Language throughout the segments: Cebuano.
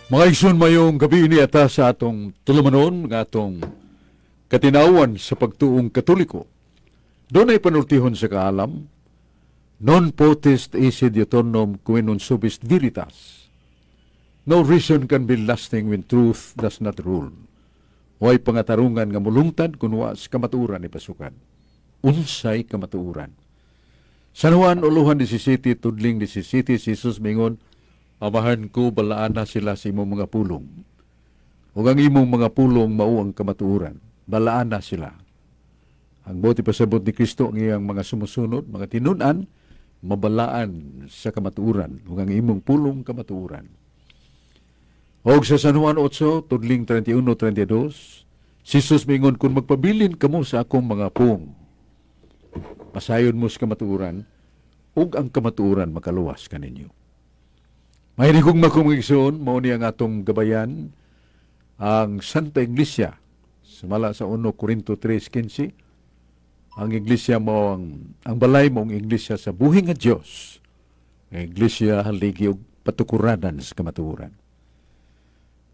Mga igsoon, mayong gabii, niadto ta sa atong tulumanon nga atong katinawan sa pagtuong Katoliko. Dunay panultihon sa kaalam, "Non potest esse diuturnum quae non subest veritas." No reason can be lasting when truth does not rule. Way pangatarungan nga mulungtad kung wa sa kamatuoran ipasukad. Unsay kamatuoran? San Juan uluhan 17 tudling 17, si Jesus mingon, "Amahan ko, balaana sila sa imong mga pulong. Ug ang imong mga pulong mao ang kamatuoran. Balaana sila." Ang buot ipasabot ni Kristo, ang iyang mga sumusunod, mga tinunan, mabalaan sa kamatuoran. Ug ang imong pulong kamatuoran. Og sa San Juan 8, tudling 31-32, si Jesus mingon, "Kung magpabilin kamo sa akong mga pulong, pasayon mo sa kamatuoran, ug ang kamatuoran makaluwas kaninyo." Mga hinigugma kong mga igsoon, mao ni ang atong gabayan, ang Santa Iglesia. Sumala sa 1 Corinto 3:15, ang iglesia mo ang balay mo ang iglesia sa buhi nga Dios. Ang iglesia haligi og patukuranan sa kamatuoran.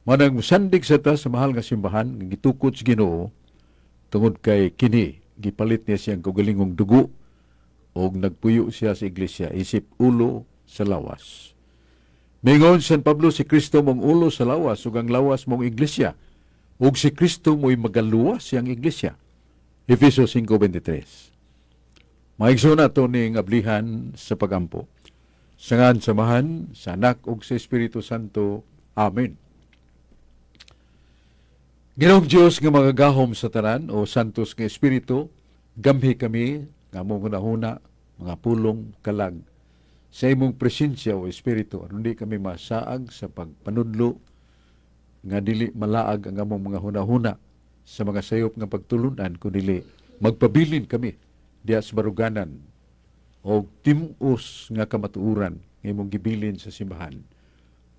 Manang sandig sa ta sa mahal nga simbahan nga gitukod sa Ginoo tungod kay kini gipalit niya siyang kaugalingong dugo og nagpuyo siya sa iglesia isip ulo sa lawas. Mingon San Pablo, si Kristo mong ulo sa lawas ug ang lawas mong iglesia ug si Kristo mo'y magaluwas siyang iglesia. Efeso 5:23. Mga igsoon, ato ning ablihan sa pagampo. Sa ngalan sa Amahan, sa Anak ug sa Espiritu Santo. Amen. Ginoong Dios nga makagagahom sa tanan o Santos nga Espiritu, gamhi kami nga among hunahuna, mga pulong, kalag sa imong presensya o Espiritu aron di kami masaag sa pagpanudlo nga dili malaag ang among mga hunahuna sa mga sayop nga pagtulunan, kundi magpabilin kami diha sa baruganan o tim-os nga kamatuoran nga imong gibilin sa simbahan,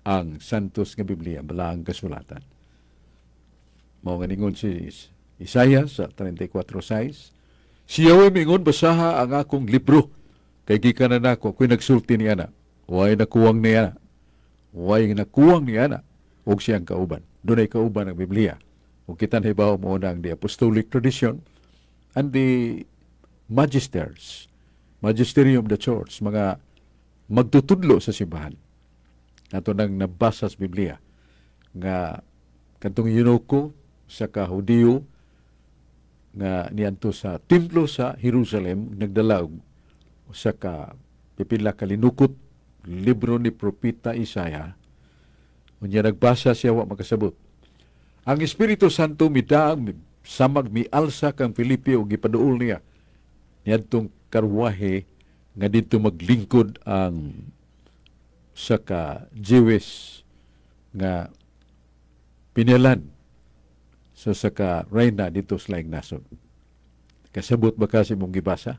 ang Santos nga Biblia, balaang kasulatan. Mao nga ningon si Isaiah sa 34:6, si Yahweh mingon, "Basaha ang akong libro kay gikan na nako, ako'y nagsulti niya na. Way nakuwang niya na. Way nakuwang niya na og siyang kauban." Dunay kauban ang Biblia. Ug kita nahibaw mo na ang the apostolic tradition and the magisters, magisterium of the church, mga magtutudlo sa simbahan. Ato nang nabasa sa Biblia nga kadtong eunuko sa ka Hudiyo nga niadto sa templo sa Jerusalem, nagdala og usa ka pipila ka linukot libro ni Propeta Isaiah. Unya nagbasa siya, wa makasabot. Ang Espiritu Santo midaang samag mialsa kang Felipe ug gipaduol niya niadtong karwahe nga didto maglingkod ang sa ka Jewish nga pinalan sa ka reyna dito sa laing nasod. "Kasabot ba ka sa imong gibasa?"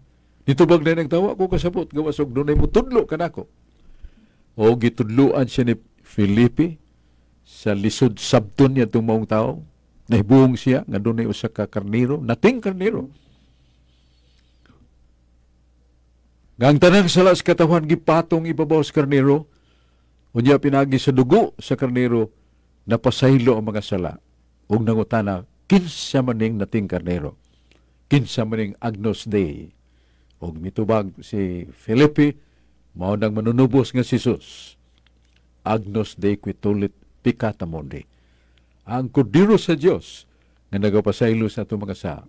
Nitubag na ng tawa ko, "Kasabot, gawas og dunay mutudlo kanako." O gitudluan siya ni Felipe sa lisod sabton niya itong maong tao. Nahibuong siya nga dunay usa ka karnero, nating karnero. Nga ang tanang sala sa katawhan gipatong ibabaw sa karnero, unya pinagi sa dugo sa karnero, napasaylo ang mga sala. Ug nangutana, "Kinsa maning nating karnero? Kinsa maning Agnus Dei?" Ug mitubag si Felipe, mao nang manunubos nga si Jesus. Agnus Dei qui tollit peccata mundi. Ang kordero sa Dios nga nagapasaylo sa atong mga sala.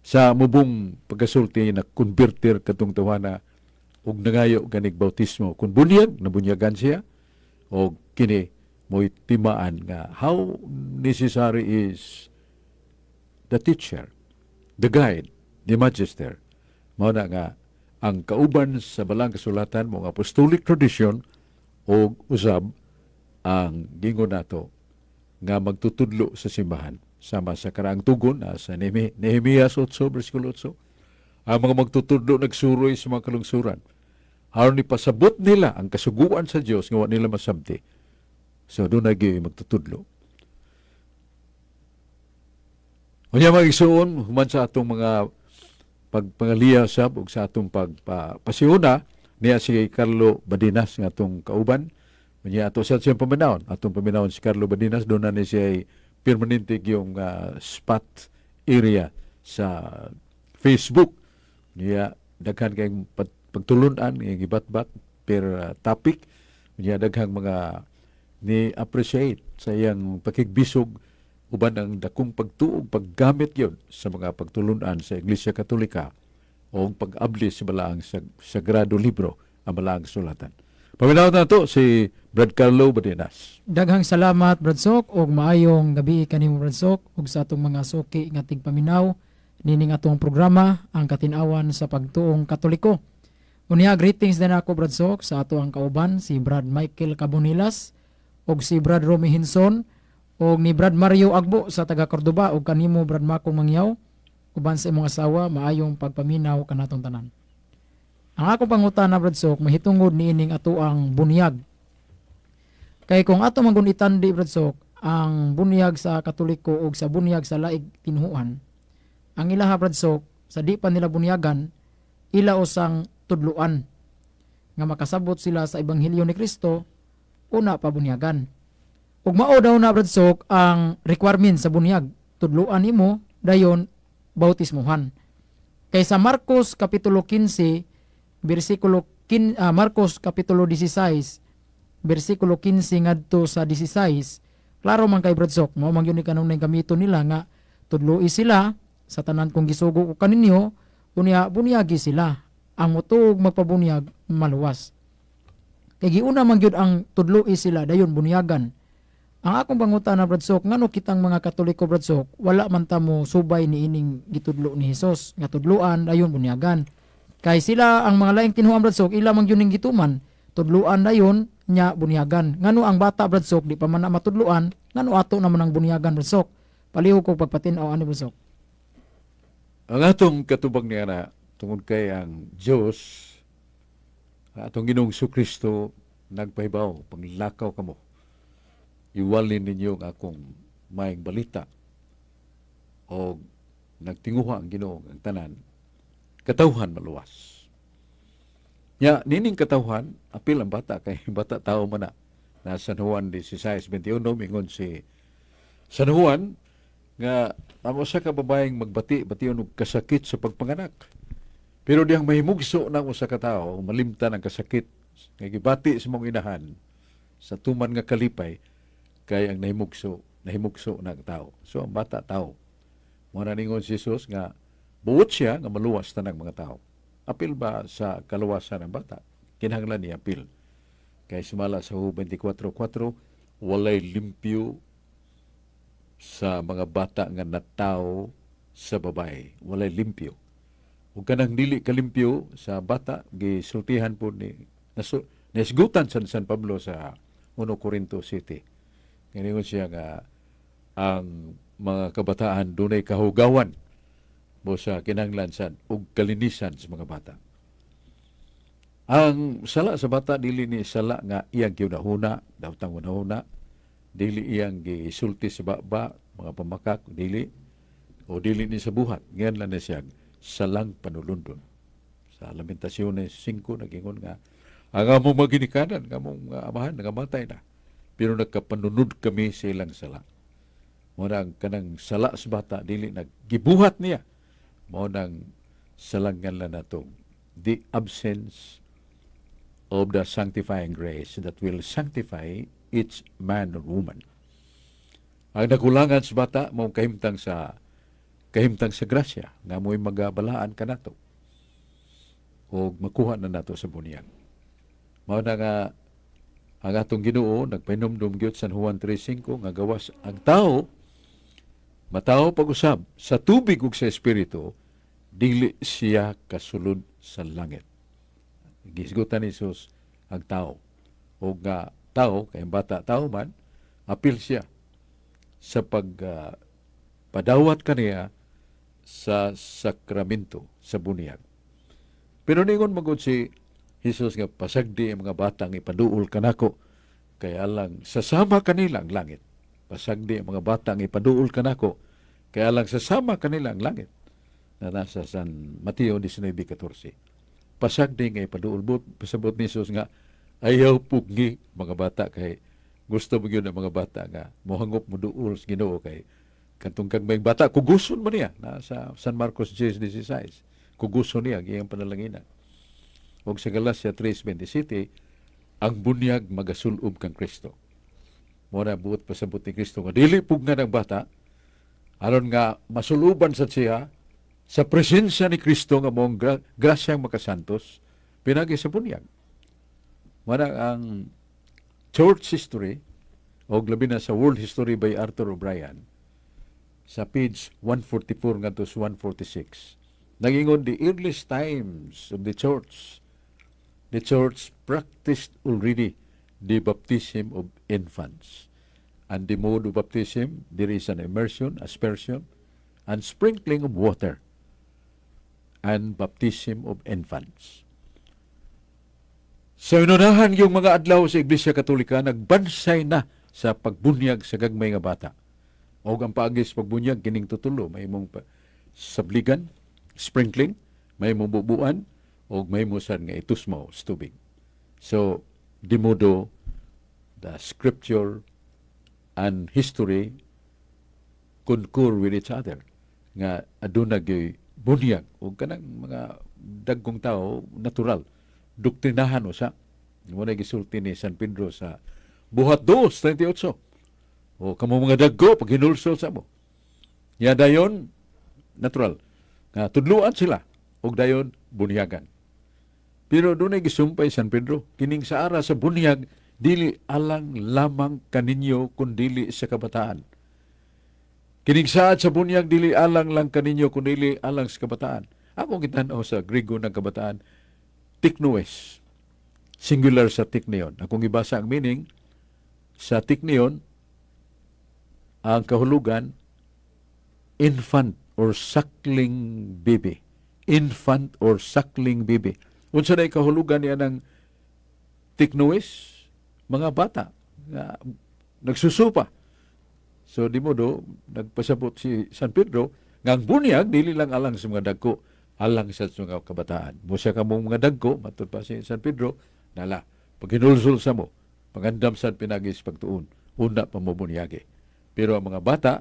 Sa mubong pagkasulti, na konbertir katong tawana ug nangayo ganig bautismo. Kung bunyag, nabunyagan siya og kini mo'y timaan nga how necessary is the teacher, the guide, the magister. Mao na nga ang kauban sa balang kasulatan mo apostolic tradition o usab ang gingon nato nga magtutudlo sa simbahan sama sa karaang tugon na sa Nehemias 8 versikulo 8, ang mga magtutudlo nagsuroy sa mga kalungsuran aron ipasabot nila ang kasuguan sa Dios nga wa nila masabti. So dunay gyud magtutudlo. Unya, mga igsoon, human sa atong mga pagpangaliya sab ug sa atong pagpasihuna niya si Carlo Badinas nga atong kauban. Unya ato sa siyang paminawon. Atong paminawon si Carlo Badinas, doon na ni siya permanente yung spot area sa Facebook. Unya daghan kayong pagtulunan nga gibatbat per topic. Unya daghang mga ni appreciate sa iyang pakigbisog uban ang dakong pagtuog, paggamit yun sa mga pagtulunan sa Iglesia Katolika o ang pag-abli sa balaang sagrado libro, ang balaang sulatan. Paminaw na to si Brad Carlo Badinas. Daghang salamat, Brad Sok, ug maayong gabi kanimo, Brad Sok, ug sa atong mga suki nga tigpaminaw nining atong programa, Ang Katin-awan sa Pagtuong Katoliko. Unya, greetings din ako, Brad Sok, sa ato ang kauban si Brad Michael Cabonilas ug si Brad Romy Hinson ug ni Brad Mario Agbo sa taga Cordoba ug kanimo, Brad Mako Mangyaw, uban sa imong asawa. Maayong pagpaminaw kanatong tanan. Ang akong pangutana, Brad Sok, mahitungod niining ato ang bunyag. Kay kung ato man itandi, Brad Sok, ang bunyag sa Katoliko ug sa bunyag sa laing tinhuan, ang ilaha, Brad Sok, sa di pa nila bunyagan, ila usang tudluan nga makasabot sila sa ebanghelyo ni Kristo, una pa bunyagan. Ug mao daw na, Brad Sok, ang requirement sa bunyag, tudluan nimo, dayon bautismuhan. Kay sa Marcos kapitulo 15 bersikulo Marcos kapitulo 16 bersikulo 15 ngadto sa 16, klaro man kay, Brad Sok, mao man gyud ni kanunay gamito nila nga tudloi sila sa tanan kong gisugo ko kaninyo, unya bunyagi sila, ang motuog magpabunyag maluwas. Kay giuna man gyud ang tudloi sila, dayon bunyagan. Ang akong pangutana, Brad Sok, ngano kitang mga Katoliko, Brad Sok, wala man ta mo subay ni ining gitudlo ni Hesus nga tudluan dayon bunyagan? Kay sila, ang mga laing tinuan, Brad Sok, ila man gyud ning gituman, tudluan dayon nya bunyagan. Ngano ang bata, Brad Sok, di pa man na matudluan, ngano ato naman ang bunyagan, Brad Sok? Palihog ko pagpatin-aw ani, Brad Sok. Ang atong katubang niya na tungod kay ang Diyos, ang atong Ginoong Kristo nagpahibaw, "Panglakaw kamo, iwalin ninyo ang akong maayong balita." O nagtinguha ang Ginoo ang tanan katawhan maluwas. Nya nining katawhan, apil ang bata, kay bata tao man na. Na San Juan 16:21, mingon si San Juan nga ang usa ka babaeng magbati bation og kasakit sa pagpanganak. Pero dihang mahimugso ng usa ka tawo, malimtan ang kasakit nga gibati sa mong inahan sa tuman nga kalipay, kay ang nahimugso, nahimugso na ang tao. So ang bata tao. Mao na ningon si Jesus nga buot siya nga maluwas tanang mga tao. Apil ba sa kaluwasan ng bata? Kinahanglan niya apil. Kay sumala sa Job 24:4, walay limpyo sa mga bata nga natawo sa babae. Walay limpyo. Ug kanang dili kalimpyo sa bata, gisultihan po ni nasgutan sa San Pablo sa 1 Corinto 7. Ngayon siya nga ang mga kabataan dunay kahugawan mo sa kinahanglan sa ug kalinisan sa mga bata. Ang sala sa bata dili ni sala nga iyang giunahuna, dawtang hunahuna, dili iyang gisulti sa baba, mga pamakak, dili o dili ni sa buhat. Ngayon lang na siya salang panulundon. Sa Lamentaciones 5, nagingon nga ang among maginikanan, ang among amahan, nangamatay na. Pero nagkapanunod kami sa ilang sala. Mao na ang kanang sala sa bata dili naggibuhat niya. Mao nang salangan lang nato the absence of the sanctifying grace that will sanctify each man or woman. Ang nakulangan sa bata mao kahimtang sa grasya nga mo'y magabalaan kanato o makuha na nato sa bunyag. Mao na nga ang atong Ginoo nagpahinumdum gyud San Juan 3:5 nga gawas ang tao matawo pag-usab sa tubig ug sa espiritu, dili siya kasulod sa langit. Gisgutan ni Jesus ang tao. O nga tao, kay ang bata tao man, apil siya sa pag padawat kaniya sa sakramento sa bunyag. Pero ningon magod si Jesus nga pasagdi ang mga batang ipaduol kanako kay alang sasama kanila ang langit. Pasagdi ang mga batang ipaduol kanako kay alang sasama kanila ang langit. Na nasa San Mateo 19:14. Pasagdi nga ipaduol, but pasabot ni Jesus nga Ayaw pugni mga bata kay gusto mo gyud ang mga bata nga mohangop, moduol sa Ginoo, kay kantong kagmayng bata kuguson man niya na sa San Marcos 10:16, kuguson niya ang iyang panalanginan. Ug sa Galacia 3:27, ang bunyag magasulob kang Kristo. Mo na buot pasabot ni Kristo nga dili pugnan ang bata aron nga masuluban sa siya sa presensya ni Kristo nga mong grasyang makasantos pinagi sa bunyag. Mana ang church history o labi na sa World History by Arthur O'Brien sa page 144 ngadto sa 146. Nagingon, "The earliest times of the church practiced already the baptism of infants. And the mode of baptism, there is an immersion, aspersion, and sprinkling of water, and baptism of infants." Sa inunahan yung mga adlaw sa Iglesia Katolika, nagbansay na sa pagbunyag sa gagmay nga bata. O ang paagi sa pagbunyag, kining tutulo, may mong sabligan, sprinkling, may mong bubuan, o may mo sad nga itusmaw sa tubig. So, de modo, the scripture and history concur with each other nga aduna gyud bunyag ug kanang mga dagkong tao, natural doktrinahan usa. Mo na gisulti ni San Pedro sa Buhat 2:38, "O kamo mga dagko, paghinulsol sa mo." Ya dayon natural nga tudluan sila ug dayon bunyagan. Pero dunay gisumpay San Pedro, kining sa ara sa bunyag dili alang lamang kaninyo kundili sa kabataan. Kining saad sa bunyag dili alang lang kaninyo kundili alang sa kabataan. Ako gitan-aw sa Griego ng kabataan, teknoes. Singular sa teknion. Akong ibasa ang meaning sa teknion, ang kahulugan, infant or suckling baby. Infant or suckling baby. Unsa na kahulugan niya ng teknoes? Mga bata nga nagsusupa. So di modo nagpasabot si San Pedro nga ang bunyag dili lang alang sa mga dagko, alang sa mga kabataan. Busa kamong mga dagko, matud pa si San Pedro, nala paghinulsol sa mo, pangandam sad pinagi sa pagtuon, una pa mo bunyagi. Pero ang mga bata,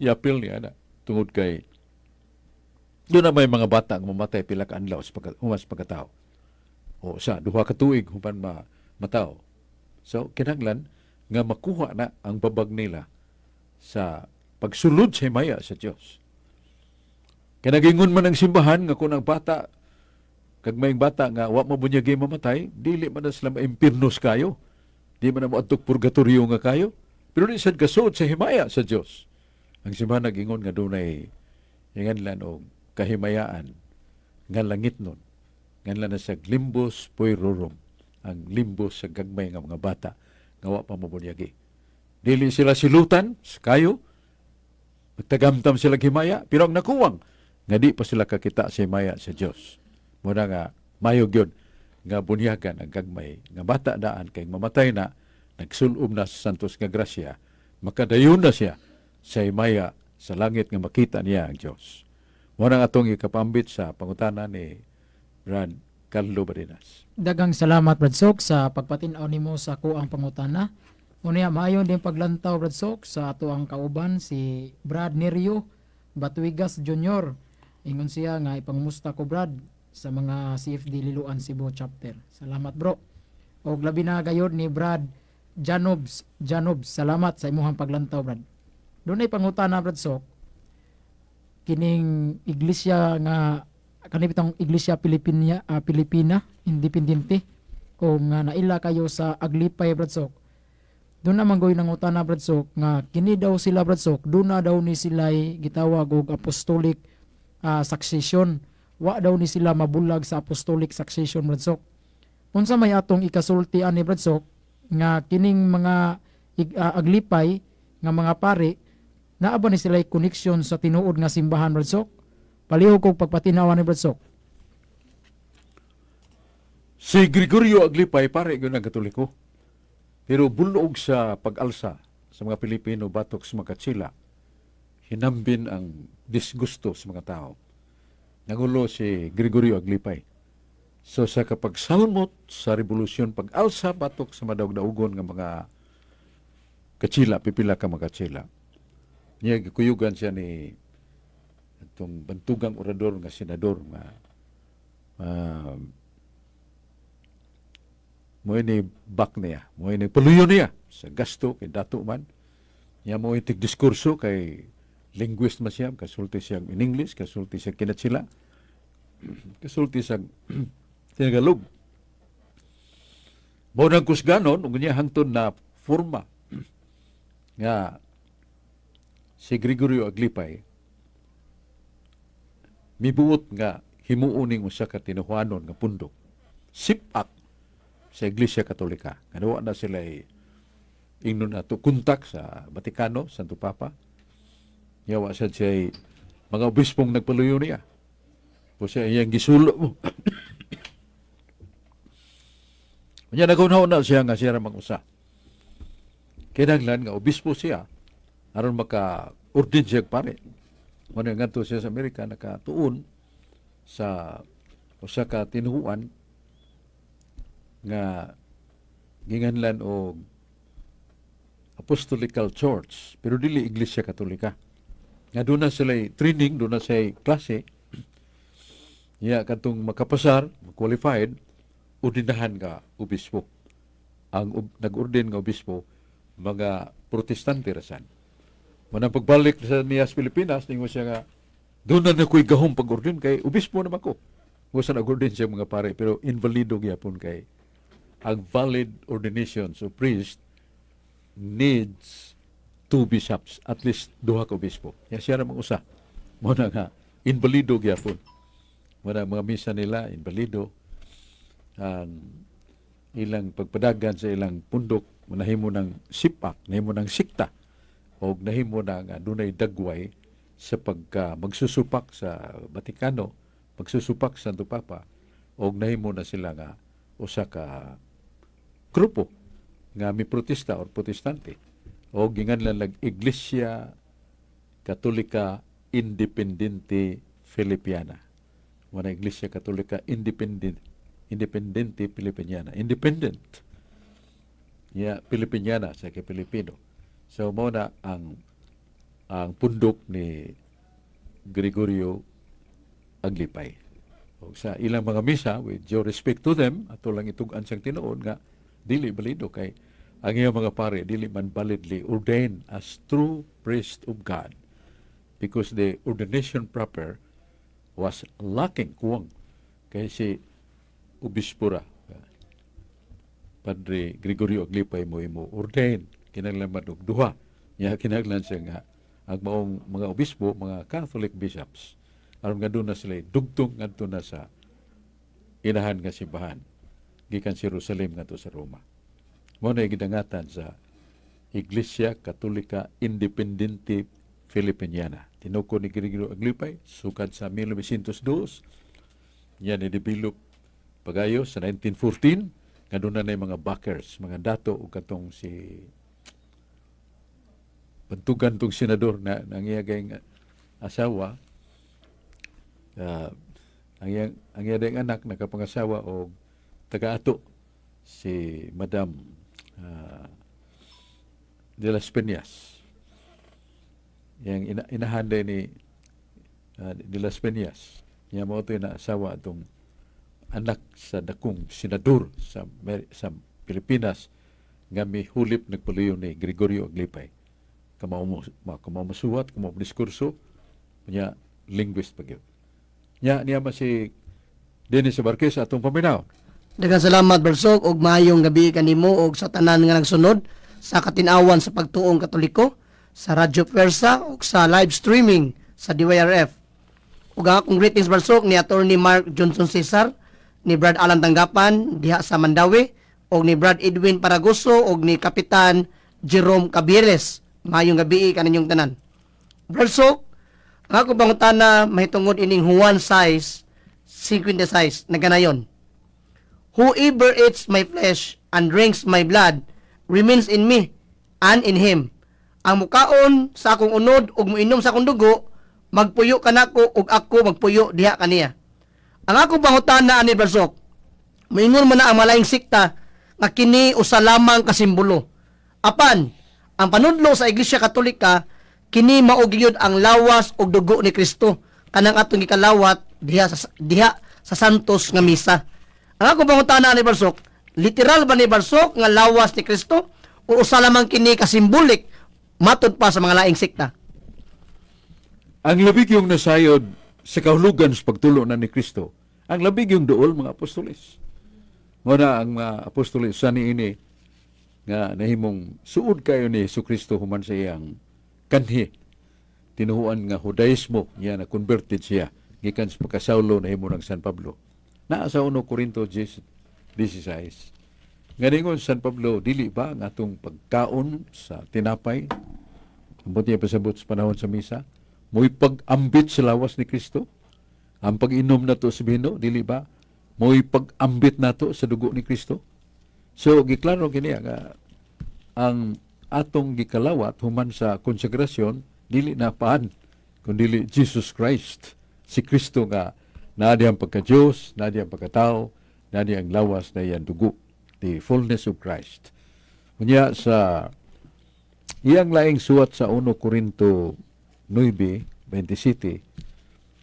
iapil niya na tungod kay doon na may mga bata ang mamatay pila ka adlaw sa humas pagkatao. O sa 2 ka tuig human matao. So kinahanglan nga makuha na ang babag nila sa pagsulod sa himaya sa Dios. Kaya nagingon man ang simbahan nga kung ang bata, kag may bata nga wa mo bunyagi mamatay, dili man na sila maimpirnos kayo. Di man na mo adtog purgatorio nga kayo. Pero di sad kasuod sa himaya sa Dios. Ang simbahan nagingon nga dunay inganlan og kahimayaan nga langit nun. Nganlan na sa limbus puerorum, ang limbus sa gagmay nga mga bata nga wa pa mabunyagi. Dili sila silutan sa kayo, magtagamtam sila himaya, pero ang nakuwang, nga di pa sila kakita sa himaya sa Dios. Muna nga, mayo gyud nga bunyagan ang gagmay nga bata daan kay mamatay na, nagsulob na sa santos nga grasya, makadayon na siya sa himaya sa langit nga makita niya ang Dios. Muna nga atong ikapambit sa pangutana ni Brad Carlo Barinas. Daghang salamat, Brad Sok, sa pagpatin-aw nimo sa akoang pangutana. Unya, maayon din paglantaw, Brad Sok, sa ato ang kauban si Brad Nerio Batuigas Jr. Ingon siya nga ipangumusta ko, Brad, sa mga CFD Liloan Cebu chapter. Salamat, bro. Og labi na gayod ni Brad Janobs Janobs. Salamat sa imuhang paglantaw, Brad. Dunay pangutana, Brad Sok, kining iglesia nga kani bitong Iglesia Pilipina Independiente o nga naila kayo sa Aglipay, Brad Sok. Doon naman goy nangutana, Brad Sok, nga kini daw sila, Brad Sok, doon na daw ni sila gitawag og apostolic succession. Wa daw ni sila mabulag sa apostolic succession, Brad Sok. Unsa may atong ikasulti ani, Brad Sok, nga kining mga Aglipay nga mga pare, naa ba ni sila connection sa tinuod nga simbahan, Brad Sok? Palihog kog pagpatinawan ni Brad Sok. Si Gregorio Aglipay, pare gyud ang Katoliko. Pero bulog sa pag-alsa sa mga Pilipino batok sa mga Katsila, hinambin ang disgusto sa mga tao. Nangulo si Gregorio Aglipay. So sa kapagsalmot sa revolusyon, pag-alsa batok sa madaog-daugon nga mga katsila, pipila ka mga katsila. Niya gikuyugan siya ni atong bantugang orador nga senador nga mo ni back niya, mo ni paluyo niya sa gasto kay dato man. Niya mo itig diskurso kay linguist man siya, kasulti siya in English, kasulti siya kinatsila, kasulti siya Tagalog. Mao nang kusganon ug niya hangtod na forma nga si Gregorio Aglipay mibuot nga himuon ning usa ka tinuhuanon nga pundok sipak sa Iglesia Katolika. Nga na sila ingnon nato kontak sa Vatikano, Santo Papa. Yawa sad siya mga obispong nagpaluyo niya. O siya iyang gisulo mo. Unya naguna siya nga siya ra mag-usa. Kinahanglan nga obispo siya aron maka ordin siya pare. Mao ngadto siya sa Amerika, nakatuon sa usa ka tinuhuan nga ginganlan og Apostolical Church pero dili Iglesia Katolika. Nga doon na sila training, doon na sila klase. Ya katong makapasar, qualified, ordinahan nga obispo. Ang nag-ordin nga obispo mga Protestante rasan. Manang pagbalik sa niya sa Pilipinas, ningon siya nga doon na nako'y gahom pag-ordin kay obispo naman ko. Gusto nag-ordin siya mga pare, pero invalido gyapon kay ang valid ordinations of priest needs two bishops, at least duha ka obispo. Ya siya ra usa. Mo na nga invalido gyapon. Mo na mga misa nila invalido, ang ilang pagpadagan sa ilang pundok nahimo ng sipak, nahimo ng sikta o nahimo na nga dunay dagway sa pagka magsusupak sa Vatikano, magsusupak sa Santo Papa, o nahimo na sila nga usa ka grupo nga mi protesta or protestante o ginganlan lag Iglesia Katolika Independente Filipiana. Wala Iglesia Katolika Independent Independente Filipiniana. Independent. Ya Filipiniana sa kay Pilipino. So mao na ang pundok ni Gregorio Aglipay. O sa ilang mga misa, with due respect to them, ato lang itug-an siyang tinuod nga dili balido kay ang iyang mga pare dili man validly ordained as true priest of God because the ordination proper was lacking, kuwang, kay si obispo ra, Padre Gregorio Aglipay, mo imo ordain. Kinahanglan man og duha nya, kinahanglan siya nga ang maong mga obispo, mga Catholic bishops, aron nga doon na sila dugtong ngadto na sa inahan nga simbahan gikan sa Jerusalem ngadto sa Roma. Mo na gidangatan sa Iglesia Katolika Independente Filipiniana. Tinuko ni Gregorio Aglipay sukad sa 1902. Yan ni-develop pagayo sa 1914 nga doon na mga backers, mga dato ug katong si bantugan tong senador na nangiyagay asawa, ang iyang anak nakapangasawa og taga-ato, si Madam de las Peñas. Yang inahan din ni de las Peñas. Niya mo ito na asawa atong anak sa dakong senador sa Pilipinas nga mihulip nagpaluyo ni Gregorio Aglipay. Kamao mo kamao masuwat, kamao diskurso, nya linguist pa gyud. Nya niya man si Dennis Barquez atong paminaw. Daghang salamat, Bersok, ug maayong gabi kanimo ug sa tanan nga nagsunod sa Katinawan sa Pagtuong Katoliko sa Radyo Pwersa ug sa live streaming sa DYRF. Ug ang akong greetings, Bersok, ni Attorney Mark Johnson Cesar, ni Brad Alan Tanggapan diha sa Mandaue, ug ni Brad Edwin Paragoso ug ni Kapitan Jerome Cabieles. Maayong gabi kaninyong tanan. Bersok, ang akong pangutana mahitungod ining Juan 6:56 naganayon. "Whoever eats my flesh and drinks my blood remains in me and in him. Ang mukaon sa akong unod ug muinom sa akong dugo, magpuyo kanako ug ako magpuyo diha kaniya." Ang akong pangutana ani, Barsok, Moingon man na ang malaing sikta nga kini usa lamang ka simbolo. Apan, ang panudlo sa Iglesia Katolika kini mao gyud ang lawas ug dugo ni Kristo kanang atong gikalawat diha sa santos nga misa. Ang akong pangutana ni Barsok, literal ba ni Barsok nga lawas ni Kristo o usa lamang kini ka simbolik matud pa sa mga laing sekta? Ang labig yung nasayod sa kahulugan sa pagtulo na ni Kristo, ang labig yung duol mga apostoles. Muna ang mga apostoles sa niini nga nahimong suod kayo ni Hesus Kristo human sa iyang kanhi. Tinuhuan nga Judaismo niya na converted siya gikan sa pagkasaulo nahimo ng San Pablo. Naa sa 1 Corinto 10:16. Nga ningon San Pablo, dili ba ang atong pagkaon sa tinapay? Ambot niya pasabot sa panahon sa misa, mo'y pag-ambit sa lawas ni Kristo. Ang pag-inom nato sa bino, dili ba? Mo'y pag-ambit nato sa dugo ni Kristo. So, giklaro kini nga ang atong gikalawat human sa konsegrasyon, dili na paan, kundi Jesus Christ. Si Kristo nga naa ang pagka-Diyos, naa ang pagkatao, naa ang lawas na iyang dugo. The fullness of Christ. Unya sa iyang laing suwat sa 1 Corinto 9:27,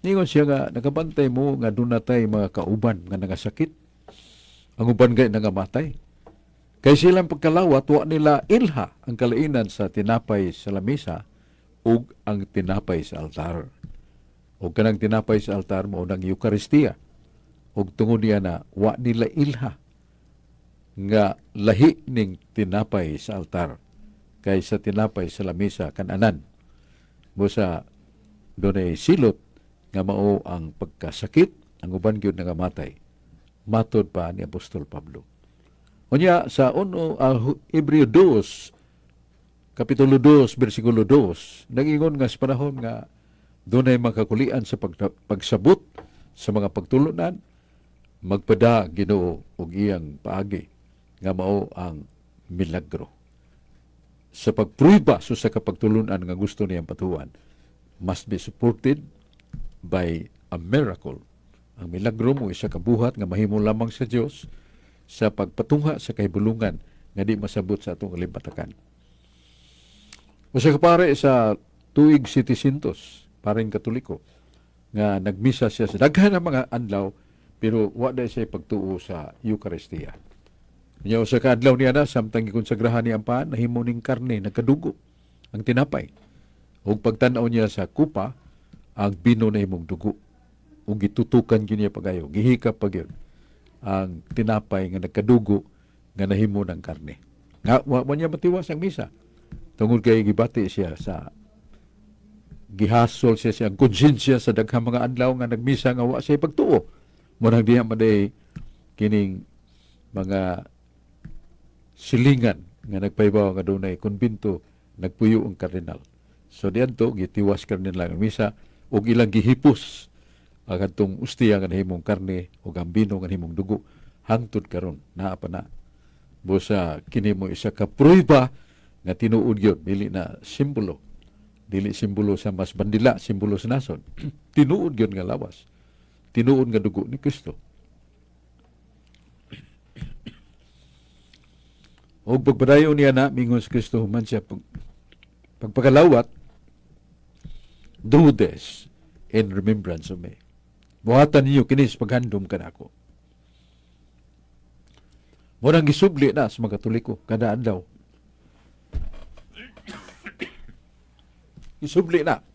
ningon siya nga nakabantay mo nga doon natay mga kauban nga nangasakit. Ang uban gay nangamatay. Kay silang pagkalawat, wa nila ilha ang kalainan sa tinapay sa lamisa ug ang tinapay sa altar. Ug kanang tinapay sa altar mao nang Eukaristiya. Ug tungod niya na wa nila ilha nga lahi ning tinapay sa altar kaysa tinapay sa lamisa kananan. Busa dunay silot nga mao ang pagkasakit, ang uban gyud nangamatay. Matod pa ni Apostol Pablo. Unya sa Hebreo 2 Kapitulo 2 bersikulo 2 nagingon nga sa panahon nga dunay makakulian sa pagsabot sa mga pagtulunan, magpada Ginoo og iyang paagi nga mao ang milagro sa pagprueba so sa kapagtulunan nga gusto niyang patuan must be supported by a miracle. Ang milagro mo isa ka buhat nga mahimo lamang sa Dios sa pagpatungha sa kahibulungan nga di masabot sa atong kalimpatakan. Usa ka pare sa tuig 700, pareng Katoliko, nga nagmisa siya sa daghan ng mga adlaw pero wa day siya pagtuo sa Eucharistia. Nya usa ka adlaw niya na samtang gikonsagrahan niya ang paan, nahimo ning karne, nagkadugo ang tinapay. Ug pagtan-aw niya sa kupa, ang bino na himong dugo. Ug gitutukan gyud niya pagayo, gihikap pa gyud ang tinapay nga nagkadugo nga nahimo ng karne. Nga wa niya matiwas ang misa. Tungod kay gibati siya sa gihasol siya siyang konsensya sa daghang mga adlaw nga nagmisa nga wa siya pagtuo. Murag diha man day kining mga silingan nga nagpahibaw nga dunay konbento nagpuyo ang kardinal. So diadto gitiwas kardinal ang misa ug ilang gihipos ang kadtong ustiya nga nahimong karne ug ang bino nga nahimong dugo hangtod karon naa pa na. Busa kini mo isa ka prueba nga tinuod gyud, dili na simbolo. Dili simbolo sa mas bandila, simbolo sa nasod. Tinuod gyud nga lawas. Tinuod nga dugo ni Kristo. Og pagpadayon niya na mingon si Kristo human siya pagpakalawat, "Do this in remembrance of me." Buhatan ninyo kini sa paghandom kanako. Mo nang gisubli na sa mga Katoliko kada adlaw. Gisubli na.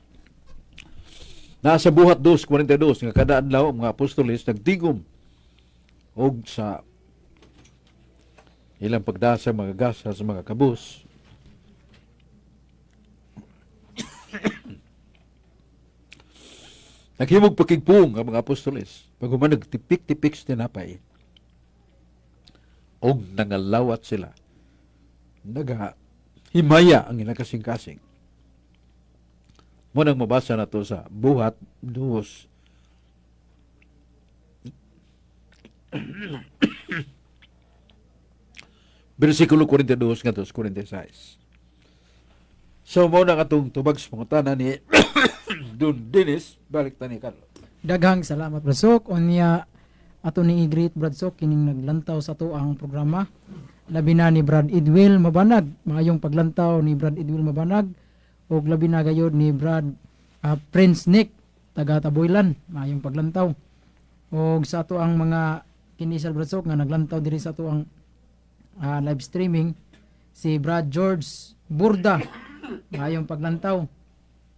Nasa Buhat 2:42 nga kada adlaw ang mga apostoles nagtigom og sa ilang pagdasa mga gasa sa mga kabus. Naghimog pakigpung ang mga apostoles. Pag nagtipik-tipik sa tinapay, og nangalawat sila. Naga himaya ang ilang kasing-kasing. Mo nang mabasa na to sa Buhat 2. Versikulo 42 ngadto sa 46. So mo na atong tubag sa pangutana ni Dun Dennis, balik ta ni Carlo. Daghang salamat, Brasok. Unya Ato ni i-greet, Brad Sok, kining naglantaw sa ato ang programa. Labi na ni Brad Idwil Mabanag. Maayong paglantaw ni Brad Idwil Mabanag ug labi na gayod ni Brad Prince Nick taga Taboylan. Maayong paglantaw. Og sa ato ang mga kinisal, Brad Sok, nga naglantaw diri sa ato ang live streaming, si Brad George Burda. Maayong paglantaw.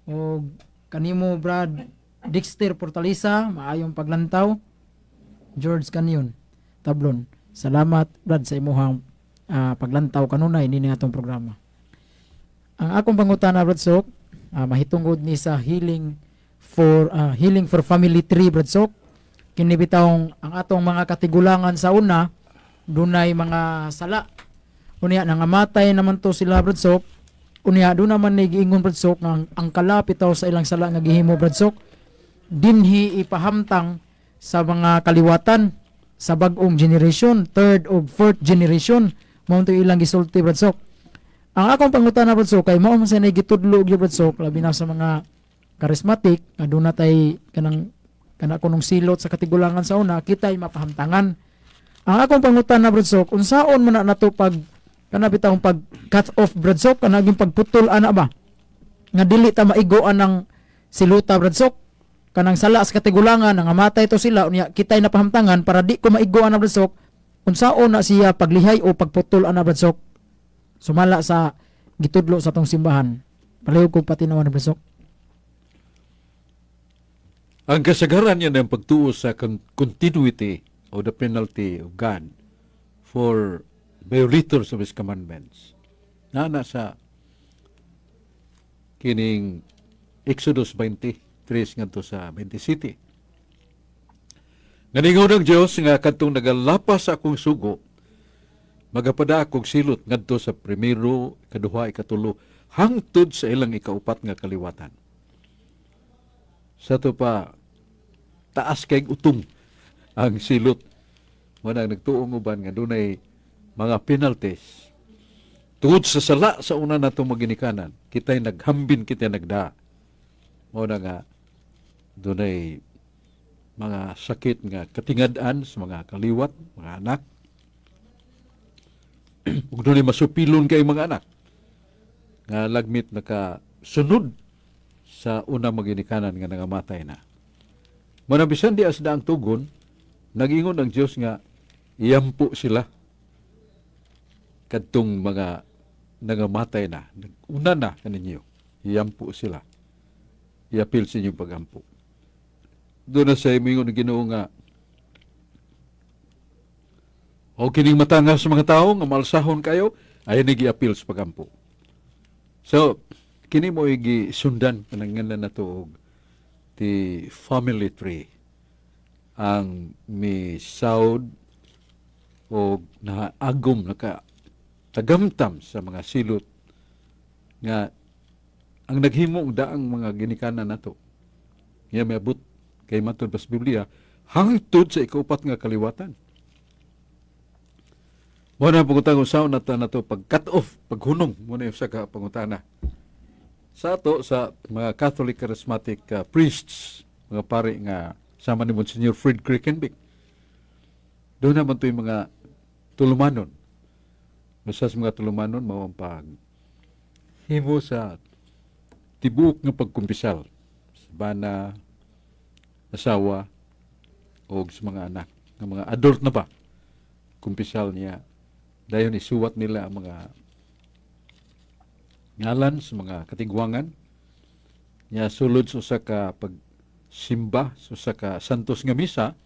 Og kanimo, Brad Dexter Portalisa, maayong paglantaw. George Canyon Tablon. Salamat, Brad, sa imuhang paglantaw kanunay nini atong programa. Ang akong pangutana, Brad Sok, mahitungod ni sa healing for family tree, Brad Sok. Kini bitawng ang atong mga katigulangan sa una dunay mga sala. Unya nangamatay naman to sila, Brad Sok. Unya doon naman ni giingon, Brad Sok, nga ang kalapit sa ilang sala nga gihimo, Brad Sok, dinhi ipahamtang sa mga kaliwatan sa bag-ong generation, third o fourth generation, mao to ilang gisulti, Brad Sok. Ang akong pangutana, Brad Sok, kay mao man sa gitudlo gyud, Brad Sok, labi na sa mga charismatic nga doon na tay kanang kana kunong silot sa katigulangan sa una, kita'y mapahamtangan. Ang akong pangutana, Brad Sok, unsaon man na nato pag kana bitawng pag cut off, Brad Sok, kana pagputol ana ba nga dili ta maigoan ng siluta, Brad Sok, kanang sala sa katigulangan, nangamatay to sila, unya kita'y napahamtangan, para di ko maigoan na, Brad Sok, unsaon na siya paglihay o pagputol ana, Brad Sok, sumala sa gitudlo sa tong simbahan? Palihog kog patinawan, Brad Sok. Ang kasagaran yan ang pagtuo sa continuity of the penalty of God for violators of His commandments. Na sa kining Exodus 23 ngadto sa 27. Nga ang Dios nga kadtong nagalapas sa akong sugo, magapada akong silot ngadto sa primero, ikaduha, ikatulo, hangtod sa ilang ikaupat nga kaliwatan. Sa to pa, taas kay utong ang silot. Mao nang nagtuong uban nga dunay mga penalties. Tungod sa sala sa una natong maginikanan, kita'y naghambin, kita'y nagda. Mao na nga dunay mga sakit nga katingad-an sa mga kaliwat, mga anak. Ug dunay masupilon kay mga anak nga lagmit nakasunod sa unang maginikanan nga nangamatay na. Mao na bisan di asda ang tugon, nagingon ang Dios nga iyampo sila kadtong mga nangamatay na, una na kaninyo, iyampo sila. Iapil sa inyong pagampo. Doon na sa imingon ng Ginoo nga o kining matangas sa mga tao nga malsahon kayo, ay giapil sa pagampo. So, kini mo igi sundan kanang ngalan na to og the family tree, ang misaud o naagom, naka tagamtam sa mga silot nga ang naghimo og daang mga ginikanan nato nga miabot kay matud sa Biblia hangtod sa ikaupat nga kaliwatan. Mao na pangutana sa na nato pag cut off, paghunong, mo na yung sa ka pangutana. Sa ato sa mga Catholic charismatic priests, mga pare nga sama ni Monsignor Fred Krickenbeck. Doon naman to yung mga tulumanon. Basta sa mga tulumanon, mao ang pag himo sa tibuok nga pagkumpisal sa bana, asawa, o sa mga anak, nga mga adult na ba, kumpisal niya. Dayon isuwat nila ang mga ngalan sa mga katigwangan niya sulod sa usa ka pagsimba sa usa ka santos nga misa,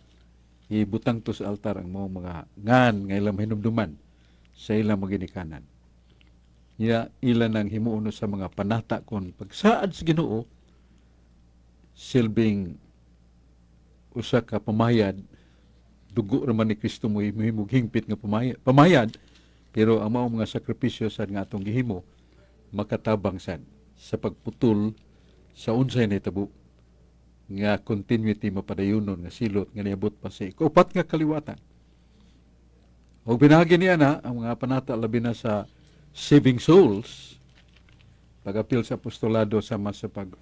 ibutang to sa altar ang mga ngan nga ilang mahinumduman sa ilang maginikanan niya, ila nang himuon sa mga panata kon pagsaad sa Ginoo, silbing usa ka pamayad, dugo ra man ni Kristo mo himog hingpit nga pamayad, pero ang mao mga sakripisyo sad nga atong gihimo makatabang sad sa pagputol sa unsay nahitabo nga continuity, mapadayunon nga silot nga niabot pa sa ikaupat nga kaliwatan. Og binahagi niya na ang mga panata, labi na sa saving souls, pag-apil sa apostolado sama sa pag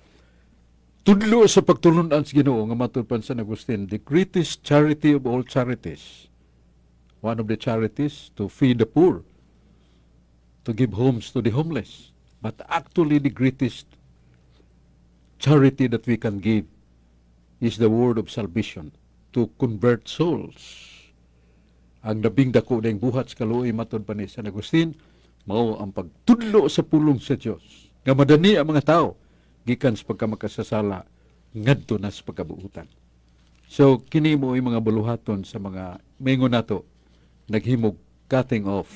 Tudlo sa pagtulunan sa Ginoo nga matud pa San Agustin, the greatest charity of all charities. One of the charities, to feed the poor, to give homes to the homeless. But actually, the greatest charity that we can give is the word of salvation, to convert souls. Ang labing dako ning buhat sa kaluoy, matod pa ni San Agustin, mao ang pagtudlo sa pulong sa Dios nga madani ang mga tao gikan sa pagkamakasasala ngadto na sa pagkabuutan. So kini mo mga buluhaton sa mga maingon nato naghimog cutting off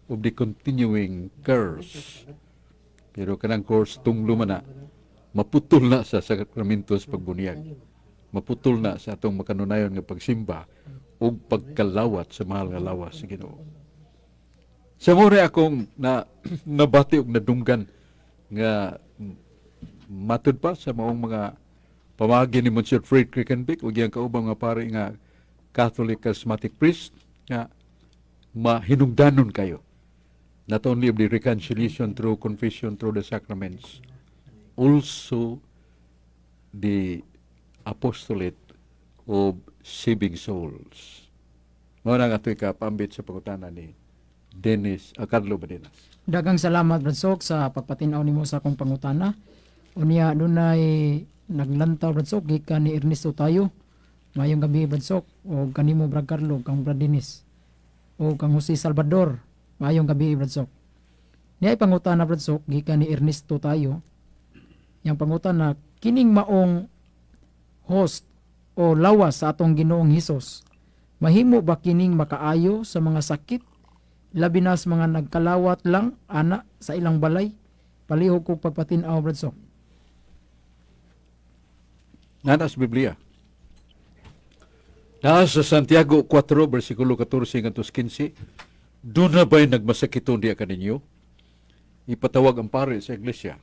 of the continuing curse. Pero kanang curse, tunglo man na, maputol na sa sakramento sa pagbuniyag. Maputol na sa atong makanunayon nga pagsimba ug pagkalawat sa mahal nga lawas sa Ginoo. Sa mao akong na nabati og nadunggan nga matud pa sa maong mga pamagi ni Monsignor Fred Krickenbeck ug iyang kaubang nga pare nga Catholic Charismatic priest nga mahinungdanon kayo not only of the reconciliation through confession, through the sacraments, also the apostolate of saving souls. Mao na nga ato'y kapambit sa pangutana ni Dennis Carlo Badenas. Daghang salamat, Brad Sok, sa pagpatin-aw nimo sa akong pangutana. Unya dunay naglantaw, Brad Sok, gikan ni Ernesto Tayo. Maayong gabi, Brad Sok, o kanimo, Brad Carlo, kang Brad Dennis o kang Jose Salvador. Maayong gabi, Brad Sok. Niya pangutana, Brad Sok, gikan ni Ernesto Tayo. Yang pangutana, kining maong host o lawas sa atong Ginoong Hesus, mahimo ba kining makaayo sa mga sakit, labi na sa mga nagkalawat lang ana sa ilang balay? Palihog kog pagpatin-aw, Brad Sok. Naa sa Biblia. Naa sa Santiago 4, versikulo 14 ngadto 15, "Duna ba'y nagmasakiton diya kaninyo? Ipatawag ang pare sa iglesia.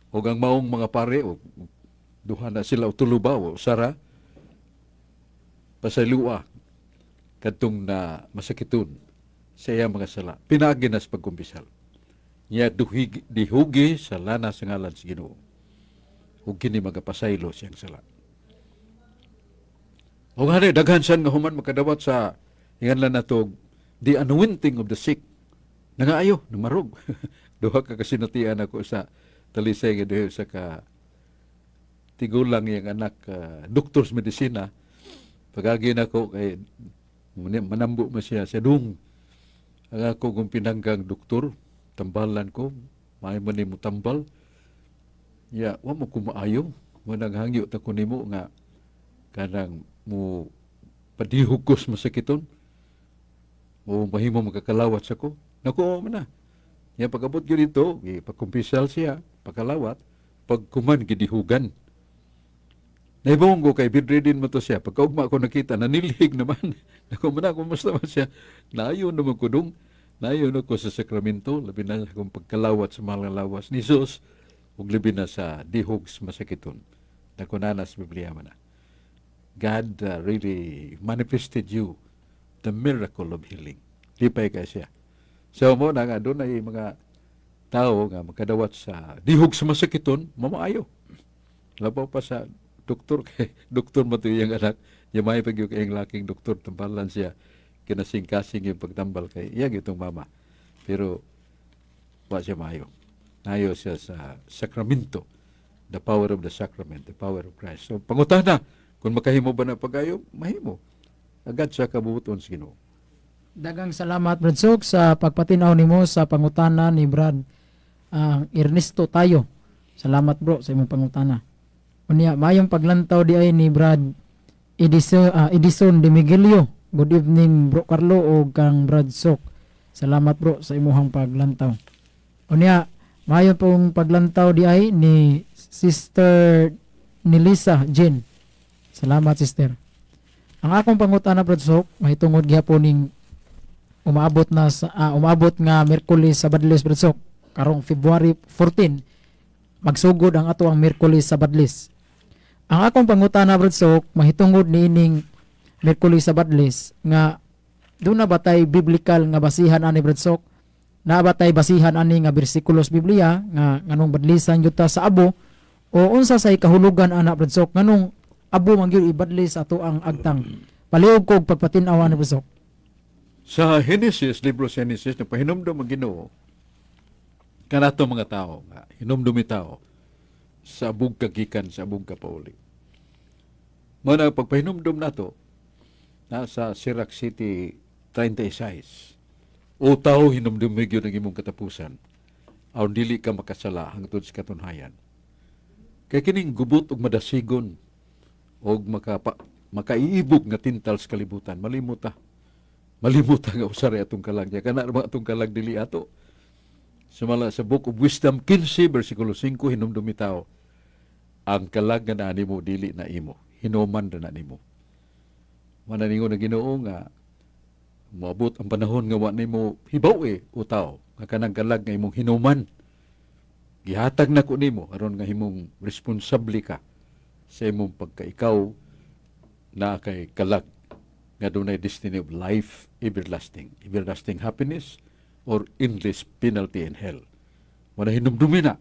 O ang maong mga pare, o duha na sila o tulo ba, o sara, pasaylua kadtong na masakiton sa iyang mga sala. Pinaagi na sa pagkumpisal. Niya duhig, dihugi sa lana sa ngalan sa Ginoo. Ug kini magapasaylo siyang sala." O nga daghan siyan nga human makadawat sa inganlan nato the anointing of the sick. Nangaayo, namarog. Duha ka kasinatian ako sa Talisay nga duha sa ka tigulang iyang anak, doktor sa medisina. Pagagi nako kay manambo man siya sa dung. Ang ako kong pinanggang doktor, tambalan ko, may man nimo tambal. Ya, wa mo kumaayo, mo naghangyo ta ko nimo nga kanang mo padihog ko sa masakiton o mahimo makakalawat sa ko. Naku, oo man na. Ya, pag-abot gyud dito, pagkumpisal siya, pagkalawat, pagkuman gidihugan. Nahibong ko kay bedridden mo to siya. Pagkaugma ko nakita, nanilhig naman. Naku man na, kumusta man siya? Naayo naman ko dong. Naayo na ko sa sakramento, labi na sa akong pagkalawat sa mahal nga lawas ni Jesus, ug labi na sa dihog sa masakiton. Naku, naa sa Biblia man na. God really manifested you the miracle of healing. Lipay kay siya. So mo na nga doon ay mga tao nga makadawat sa dihog sa masakiton, mamaayo. Labaw pa sa doktor kay doktor man to iyang anak. Yamay pag yung kayang laking doktor, tambalan siya. Kinasing-kasing yung pagtambal kay iyang itong mama. Pero wa siya maayo. Nayo siya sa sakramento. The power of the sacrament, the power of Christ. So pangutana, kung makahimo ba na pagayo, mahimo. Agad siya kabubuton sa Ginoo. Daghang salamat, Brad Sok, sa pagpatinaw nimo sa pangutana ni Brad Ernesto Tayo. Salamat, bro, sa imong pangutana. Unya mayong paglantaw di ay ni Brad Edison de Miguelio. Good evening, Bro Carlo o kang Brad Sok. Salamat, bro, sa imuhang paglantaw. Unya mayon pong paglantaw di ay ni Sister Nilisa Jean. Salamat, sister. Ang akong pangutana, Brad Sok, mahitungod gihapon ning umaabot nga Miyerkules sa Badlis, Brad Sok. Karong February 14 magsugod ang ato ang Miyerkules sa Badlis. Ang akong pangutana, Brad Sok, mahitungod niining Miyerkules sa Badlis nga duna ba tay biblical nga basihan ani, Brad Sok? Naa ba tay basihan ani nga bersikulo sa Biblia nga nganong badlisan gyud ta sa abo? O unsa say kahulugan ana, Brad Sok, nganong abo man gyud ibadli sa ato ang agtang? Palihog ko og pagpatin-aw ni, Brad Sok. Sa Genesis, libro sa Genesis, napahinumdum ang Ginoo kanato mga tao nga hinumdumi tao sa abog kagikan, sa abog kapauli. Mao na pagpahinumdum nato nasa Sirach City 36. O tao, hinumdumi gyud ang imong katapusan aron dili ka makasala hangtod sa katunhayan. Kay kining gubot ug madasigon og makaiibog nga tintal sa kalibutan, malimot ta. Malimot ta nga usa ra atong kalag niya. Kana ra atong kalag, dili ato. Sumala sa Book of Wisdom 15 versikulo 5, hinumdumi tao, ang kalag nga naa nimo dili na imo, hinuman ra na nimo. Mananingon ang Ginoo nga moabot ang panahon nga wa nimo hibaw eh, o tao, nga kanang kalag nga imong hinuman, gihatag na ko nimo aron nga himong responsable ka sa imong pagkaikaw na kay kalag nga dunay destiny of life everlasting, everlasting happiness or endless penalty in hell. Mao na hinumdumi na.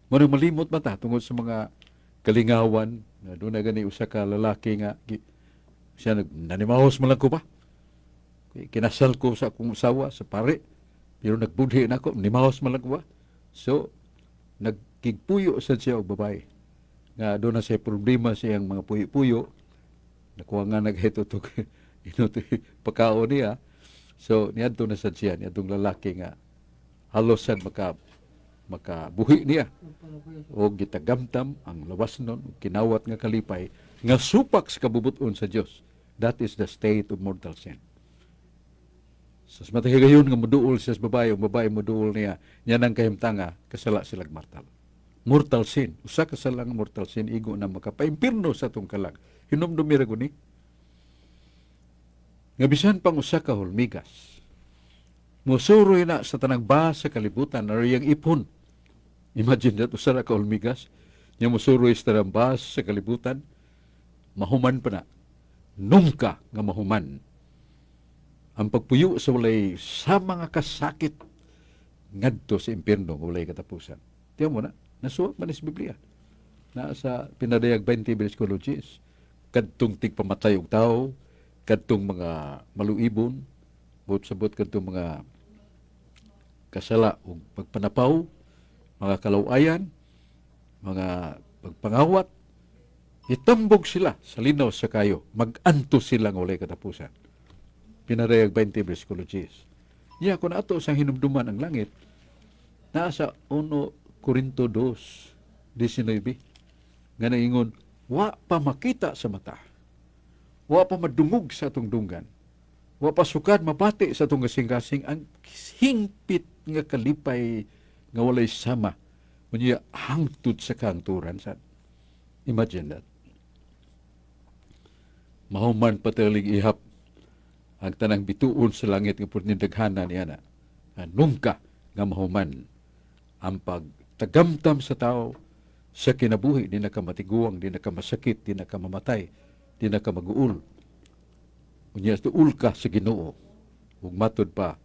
Mao na malimot mata tungod sa mga kalingawan nga dunay gani usa ka lalaki nga siya nag nanimahos man lang ko ba. Kinasal ko sa akong asawa sa pare pero nagbudhi na ako, nimahos man lang ko ba. So nagkigpuyo sad siya og babae nga doon na siya problema sa iyang mga puyo-puyo, nakuha nga nagheto to inuto pagkaon niya. So niadto na sad siya niadtong lalaki nga halos sad makabuhi niya o gitagamtam ang lawas nun ug kinawat nga kalipay nga supak sa kabubuton sa Dios. That is the state of mortal sin. Sa matag higayon nga moduol siya sa babae, ang babae moduol niya, niya nang kahimtanga, kasala silag mortal. Mortal sin. Usa ka sala nga mortal sin, igo na makapaimpirno sa atong kalag. Hinumdumi ra guni. Nga bisan pang usa ka hulmigas, musuroy na sa tanang ba sa kalibutan, ariyang ipon. Imagine that, usa ra ka hulmigas, nya musuroy sa tanang ba sa kalibutan, mahuman pa na. Nunca nga mahuman ang pagpuyo sa walay sa mga kasakit ngadto sa impyerno nga walay katapusan. Tiyan mo na, nasuwat man sa Biblia. Na sa Pinadayag 20 versikulo 10. Kadtong tigpamatay og tao, kadtong mga maluibon, buot sabot kadtong mga kasala ug pagpanapaw, mga kalawayan, mga pagpangawat, itambog sila sa linaw sa kayo, mag-anto sila nga walay katapusan. Pinadayag 20 versikulo 10. Niya, kung ato sang hinumduman ang langit, naa sa 1 Korinto 2, 19, nga naingon, wa pa makita sa mata, wa pa madungog sa atong dunggan, wa pa sukad mabati sa atong kasing-kasing ang hingpit nga kalipay nga walay sama, unya hangtod sa kahangturan sad. Imagine that. Mahuman patalig ihap ang tanang bituon sa langit nga pud nindaghanan niya na. Nunca nga mahuman ang pagtagamtam sa tao sa kinabuhi, di na ka matiguang, di na ka masakit, di na ka mamatay, di na ka maguol. Unya duol ka sa Ginoo. Ug matud pa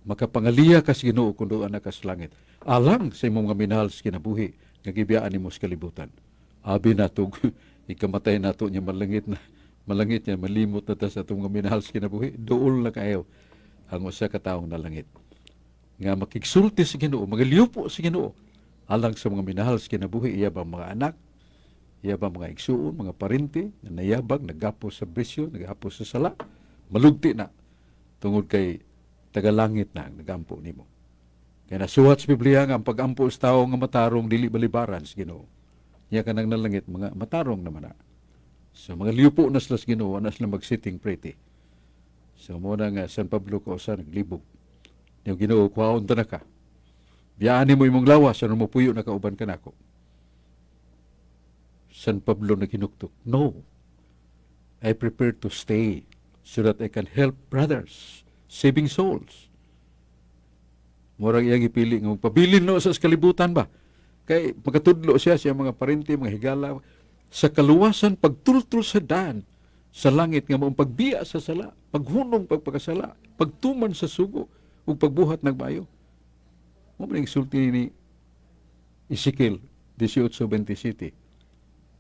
makapangaliya ka sa Ginoo kung doon na ka sa langit. Alang sa imong mga minahal sa kinabuhi nga gibiyaan nimo sa kalibutan. Abi nato ikamatay nato niya malangit na malangit niya malimot na ta sa atong mga minahal sa kinabuhi. Duol na kayo ang usa ka taong nalangit nga makigsulti sa Ginoo, magaliupo sa Ginoo alang sa mga minahal sa kinabuhi, iya ba mga anak, iya ba mga igsuon, mga parente nga nayabag, nagapos sa bisyo, nagapos sa sala, malugti na tungod kay tagalangit na ang nagampo nimo. Kaya nasuwat sa Biblia nga ang pagampo sa tao nga matarong dili balibaran sa Ginoo. Niya kanang nalangit mga matarong naman na. So mga liupo na sila sa Ginoo, na sila mag-sitting pretty. So mo na nga San Pablo ko sa naglibog. Yung Ginoo, kuhaon ta na ka. Biyaan mo imong lawas, ano mo puyo na kauban ka nako. San Pablo naghinuktok. No. I prefer to stay so that I can help brothers, saving souls. Murag iyang ipili nga magpabilin no sa kalibutan ba? Kay makatudlo siya sa mga parente, mga higala sa kaluwasan, pagtultol sa daan sa langit nga maong pagbiya sa sala, paghunong pagpakasala, pagtuman sa sugo ug pagbuhat ng maayo. Mo man sulti ni Ezekiel, 18:27.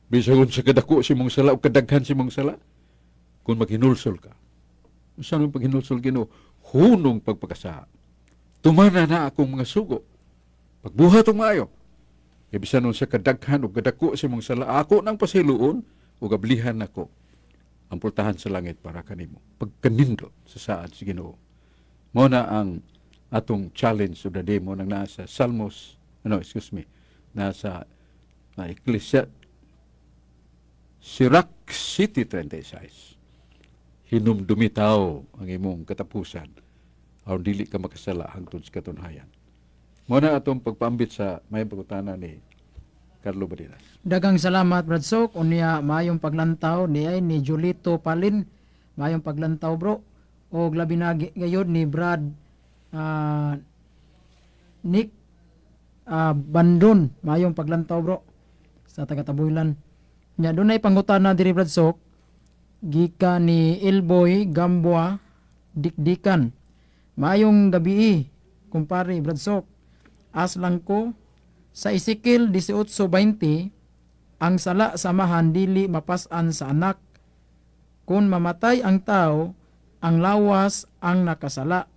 Bisag unsa kadako sa imong sala o kadaghan sa imong sala, kung maghinulsol ka. Unsa man paghinulsol, Ginoo? Hunong pagpakasala. Tumana na akong mga sugo. Pagbuhat og maayo. Kay bisan unsa kadaghan o kadako sa imong sala, ako nang pasayloon ug ablihan nako ang pultahan sa langit para kanimo. Pagkanindot sa saad sa Ginoo. Mao na ang atong challenge of the day mo nang nasa Salmos, ano, excuse me, nasa Ecclesia Sirach City 36. Hinumdumi, tao, ang imong katapusan aron dili ka makasala hangtod sa katunhayan. Mao na atong pagpaambit sa may pangutana ni Carlo Barinas. Daghang salamat, Brad Sok. Unya maayong paglantaw ni ay ni Julito Palin. Maayong paglantaw, bro. O labi na gayod ni Brad Nick Bandon. Maayong paglantaw, bro, sa taga Tabuilan. Nya dunay pangutana diri, Brad Sok, gikan ni Elboy Gamboa Dikdikan. Maayong gabi, kumpare Brad Sok. Ask lang ko, sa Ezekiel 18:20, ang sala sa amahan dili mapasan sa anak. Kung mamatay ang tao, ang lawas ang nakasala.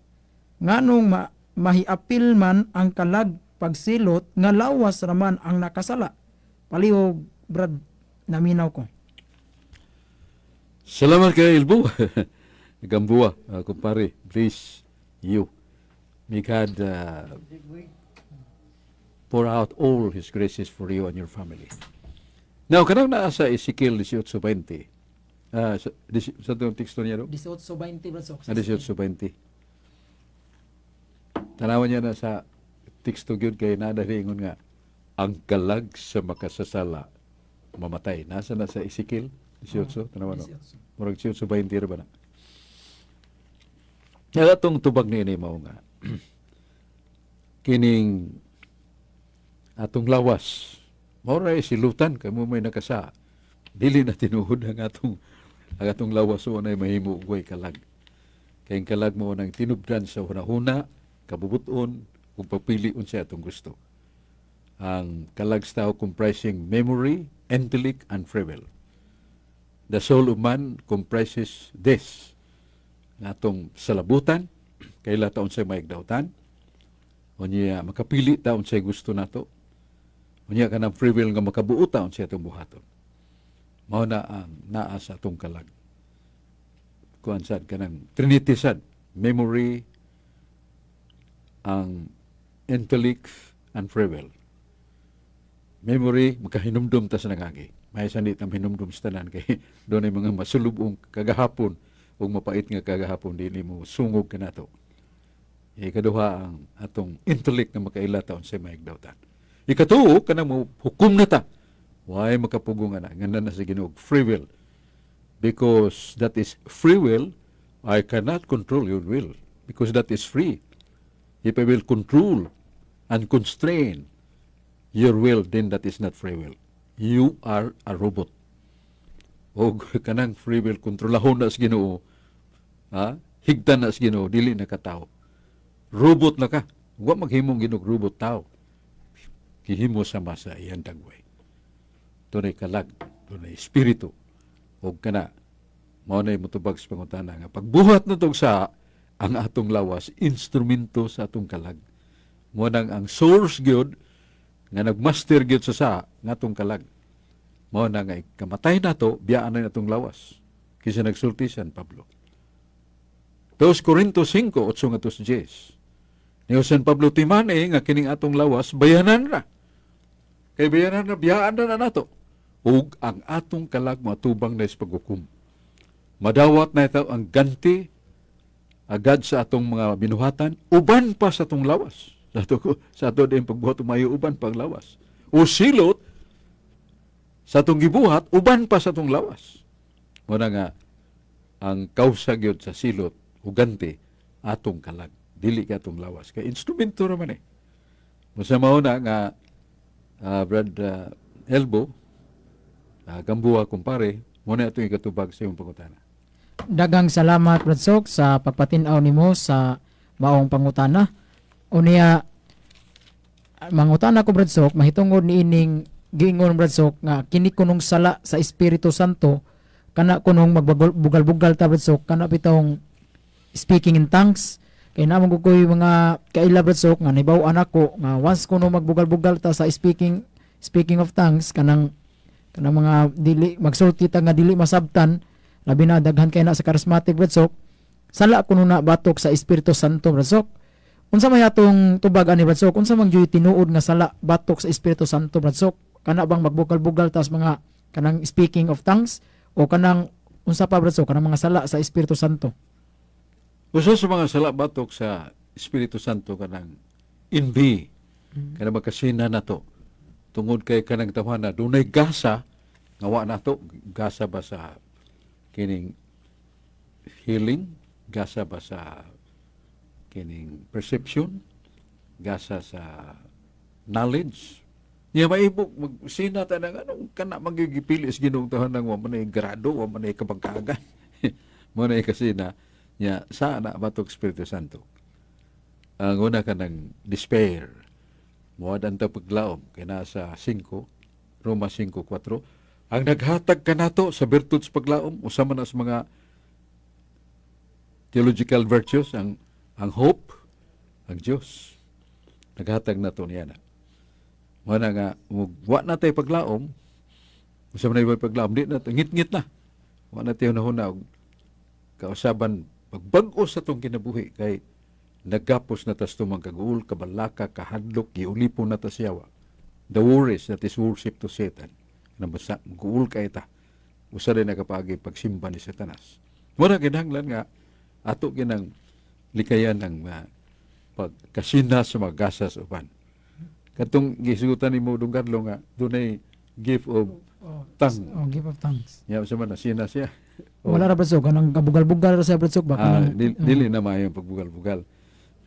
Nganong mahiapil man ang kalag pagsilot nga lawas raman ang nakasala? Palihog, Brad, naminaw ko. Salamat kay Elbo Gambua, kumpare, please, you. May God pour out all His graces for you and your family. Now, kanang naa sa Ezekiel 18:20. Sa itong teksto niya, no? 18:20, Brad Sok. Ah, 18:20. Tanawan niya na sa teksto gyud kay naa ingon nga ang kalag sa makasasala mamatay. Nasa na sa Ezekiel 18, tanawan no. Murag 18:20 ra ba na? Nga atong tubag ni ini mao nga kining atong lawas mao ra silutan kay mo may nakasa. Dili na tinuod ang atong lawas o nay mahimo og way kalag. Kay ang kalag mo nang tinubdan sa hunahuna, kabubuton ug pagpili unsa atong gusto. Ang kalag sa tao comprising memory, intellect, and free will. The soul of man comprises this. Nga atong salabutan, kaila ta unsay maigdautan, unya makapili ta unsay gusto nato, unya kanang free will nga makabuot ta unsay atong buhaton. Mao na ang naa sa atong kalag. Kuan sad kanang Trinity sad, memory, ang intellect, and free will. Memory, makahinumdum ta sa nangagi. May di ta hinumdum sa tanan kay dunay mga masulubong kagahapon ug mapait nga kagahapon, dili mo sungog kanato. Ikaduha, ang atong intellect nga makaila ta unsay maigdawtan. Ikatuo, kanang mo hukom na ta. Way makapugong ana nga na sa Ginoo free will. Because that is free will, I cannot control your will because that is free. If I will control and constrain your will, then that is not free will. You are a robot. O kanang free will, kontrolahon na sa Ginoo, ha? Higtan na sa Ginoo, dili na ka tao. Robot na ka. Wa maghimong Ginoo robot tao. Gihimo sama sa iyang dagway. Dunay kalag, dunay espiritu. O kana, mao na mutubag sa pangutana nga pagbuhat na tong sa ang atong lawas, instrumento sa atong kalag. Mo nang ang source gyud nga nagmaster gyud sa nga atong kalag. Mao na nga kamatay nato, biyaan na atong lawas. Kisa nagsulti San Pablo. 2 Corinto 5, 8 ngadto sa 10. Ni San Pablo timani nga kining atong lawas bayanan ra. Kay bayanan ra, biyaan na nato. Ug ang atong kalag moatubang na sa paghukom. Madawat na ito ang ganti agad sa atong mga binuhatan, uban pa sa atong lawas. Sa ato din pagbuhat umayo, uban pa ang lawas. O silot sa atong gibuhat, uban pa sa atong lawas. Muna nga ang kausa gyud sa silot o ganti atong kalag, dili ka atong lawas. Kay instrumento ra man eh. Musa mao na nga Brad Elbow Gambuha kumpare, mo na atong ikatubag sa imong pangutana. Daghang salamat, Brad Sok, sa pagpatin-aw nimo sa maong pangutana. Unya mangutana ko, Brad Sok, mahitungod niining giingon, Brad Sok, nga kini kunong sala sa Espiritu Santo, kana kunong magbugal-bugal ta, Brad Sok, kana bitawng speaking in tongues, kay naa man koy mga kaila, Brad Sok, nga nahibaw-an ako nga once kuno magbugal-bugal ta sa speaking speaking of tongues, kanang kanang mga dili magsulti ta nga dili masabtan, labi na daghan kay na sa charismatic, Brad Sok, sala kuno na batok sa Espiritu Santo, Brad Sok. Unsa may atong tubag ani, Brad Sok? Unsa man gyud tinuod nga sala batok sa Espiritu Santo, Brad Sok? Kana bang magbugal-bugal tas mga kanang speaking of tongues o kanang unsa pa, Brad Sok, kanang mga sala sa Espiritu Santo? Usa sa mga sala batok sa Espiritu Santo kanang envy. Kanang makasina nato. Tungod kay kanang tawhana dunay gasa nga wa nato, gasa ba sa kining healing, gasa ba sa kining perception, gasa sa knowledge. Niya maibok magsina ta nang anong kana magigipili sa Ginoong tawhana wa man ay grado, wa man ay kabangkagan. Mo na kasina niya sa na batok Espiritu Santo. Ang una kanang despair. Muad ang paglaom kay nasa 5, Roma 5:4. Ang naghatag kanato sa birtud sa paglaom, usa man na sa mga theological virtues, ang hope, ang Dios. Naghatag nato niya na. Mo na nga wa na tay paglaom, usa man na paglaom, di na ngit-ngit na. Wa na tayo nahuna og kausaban pagbag-o sa atong kinabuhi kay nagapos na tas tumang kaguol, kabalaka, kahadlok, giulipon na tas yawa. The worries that is worship to Satan. Nabasa, guol kay ta. Usa rin nakapaagi pagsimba ni Satanas. Mura kinahanglan nga ato kinang likayan ng pagkasina sa mga gasas uban. Katong gisugutan nimo, Dong Carlo, nga dunay gift of tongue. Oh, gift of tongues. Ya sa man nasina siya. Oh. Wala ra, Brad Sok, kanang kabugal-bugal ra siya, Brad Sok ba, Ah, kanang dili na maayong pagbugal-bugal.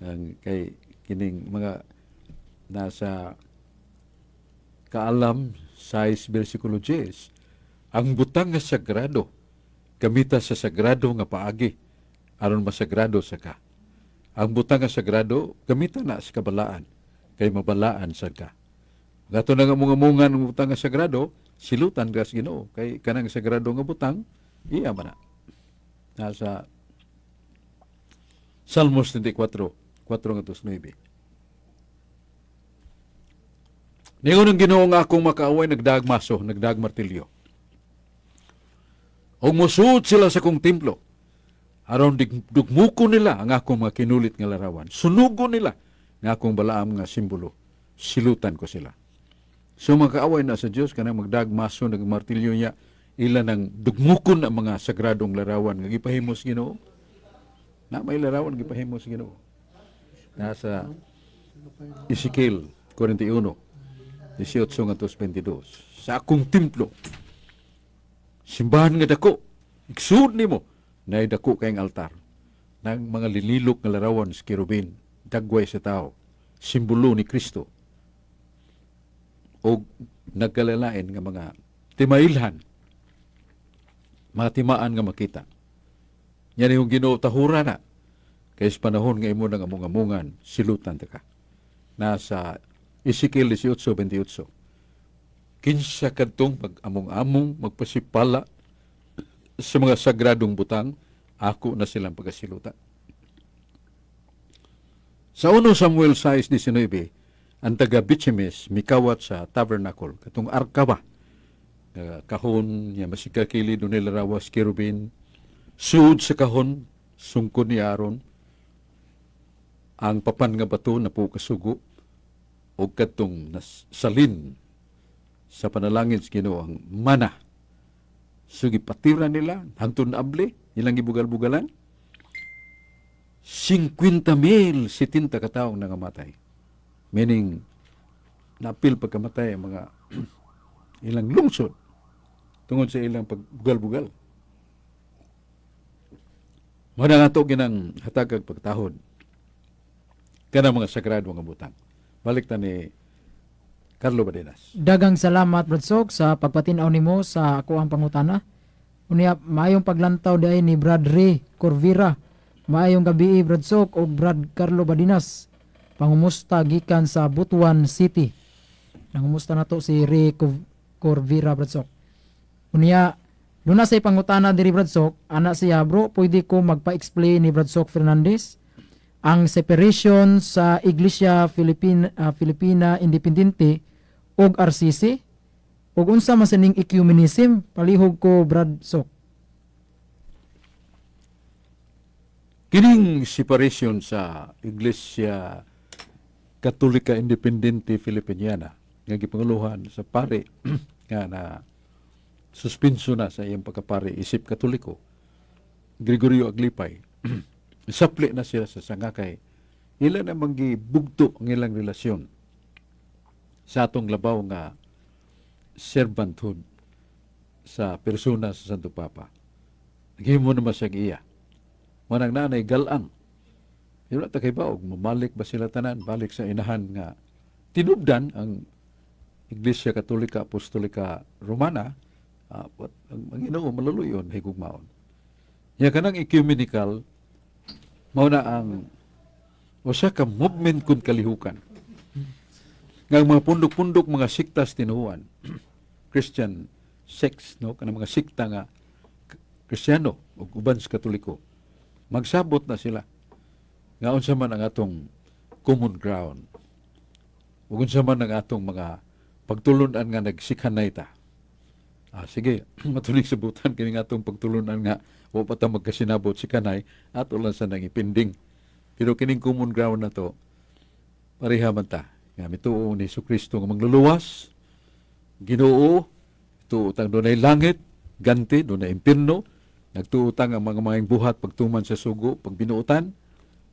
Ang kay kining mga nasa kaalam sa versikulo 10, ang butang nga sagrado gamita sa sagrado nga paagi aron masagrado sa ka. Ang butang nga sagrado gamita na sa kabalaan kay mabalaan sa ka. Gato na nga mungamungan ang butang nga sagrado, silutan ka sa Ginoo kay kanang sagrado nga butang iya man na. Nasa Salmos 34, 4 ngadto 9. Ningon ang Ginoo nga akong makaaway nagdaag maso, nagdaag martilyo. Og musuod sila sa akong templo. Aron dugmuko nila ang akong mga kinulit nga larawan. Sunugo nila ang akong balaam nga simbolo. Silutan ko sila. So mga kaaway na sa Dios kanang magdaag maso, nagmartilyo niya, ila nang dugmukon ang mga sagradong larawan nga gipahimo sa Ginoo. Na may larawan gipahimo sa Ginoo. Nasa Ezekiel 41, 18 ngadto 22. Sa akong templo, simbahan nga dako, igsuod nimo, naay dako kayong altar. Nang mga linilok nga larawan sa kerubin, dagway sa tao, simbolo ni Kristo. O nagkalalain nga mga timailhan, mga timaan nga makita. Yan yung Ginoo, tahura na. Kay sa panahon nga imo nang among-amungan, silutan ta ka. Nasa Ezekiel 18:28. Kinsa kadtong mag-among-among, magpasipala sa mga sagradong butang, ako na silang pagasiluta. Sa 1 Samuel 6:19, ang taga Beth-shemesh mikawat sa tabernacle, katong arka ba, nga kahon niya masikakili dunay larawas kerubin, suod sa kahon, sungkod ni Aaron, ang papan nga bato na po kasugo, o katong salin sa panalangin sa Ginoo, ang mana. So gipatira nila hangtod naabli ilang gibugal-bugalan. 50 mil, 70 kataong nangamatay. Meaning, napil pagkamatay ang mga ilang lungsod tungod sa ilang pagbugal-bugal. Mao na nga to ginang hatagag pagtahod kanang mga sagrado nga butang. Balik ta ni Carlo Badenas. Dagang salamat, Brad Sok, sa pagpatin-aw nimo sa ako ang pangutana. Unya, maayong paglantaw diay ni Brad Ray Corvira. Maayong gabi, Brad Sok ug Brad Carlo Badinas. Pangumusta gikan sa Butuan City. Nangumusta na to si Ray Corvira, Brad Sok. Unya, duna say pangutana diri, Brad Sok, ana siya, "Bro, pwede ko magpa-explain ni Brad Sok Fernandez ang separation sa Iglesia Filipina Independente og RCC ug unsa man sining ecumenism? Palihog ko, Brad Sok." Kining separation sa Iglesia Katolika Independente Filipiniana nga gipanguluhan sa pare nga na suspenso na sa iyang pagkapare isip Katoliko, Gregorio Aglipay, sapli na sila sa sanga kay ila namang gibugto ang ilang relasyon sa atong labaw nga servanthood sa persona sa Santo Papa. Naghimo naman siya iya. Manang nanay galang. Pero ta kay baog, mamalik ba sila tanan, balik sa inahan nga tinubdan ang Iglesia Katolika Apostolika Romana, ang Ginoo maluluyon, higugmaon. Ya kanang ecumenical mao na ang usa ka movement kun kalihukan. Nga ang mga pundok-pundok, mga siktas tinuan, Christian sects, no, kanang mga sikta nga Kristiyano ug uban sa Katoliko, magsabot na sila nga unsa man ang atong common ground ug unsa man ang atong mga pagtulunan nga nagsikhanay ta. Sige, matunig sabutan kini nga atong pagtulunan nga wa pa ta magkasinabot si kanay, ato lang sa nang ipinding. Pero kining common ground na to, pareha man ta nga mituo ni Kristo nga mangluluwas, Ginoo, tuo tang dunay langit, ganti, dunay impierno, nagtuo tang ang mga maayong buhat, pagtuman sa sugo, pagbinuotan,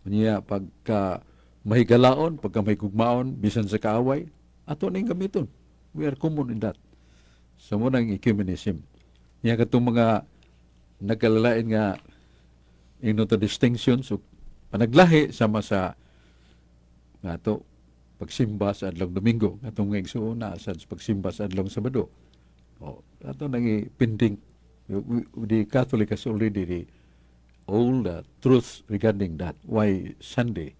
unya pagka mahigalaon, pagka mahigugmaon, bisan sa kaaway, ato ning gamiton. We are common in that. So mao nang ecumenism. Niya katong mga nagkalalain nga ingnon to distinctions so panaglahi sama sa nga to pagsimba sa adlong Domingo, atong nga igsuon na sa pagsimba sa adlong Sabado. O ato nang ipinding. The Catholic has already the all the truth regarding that, why Sunday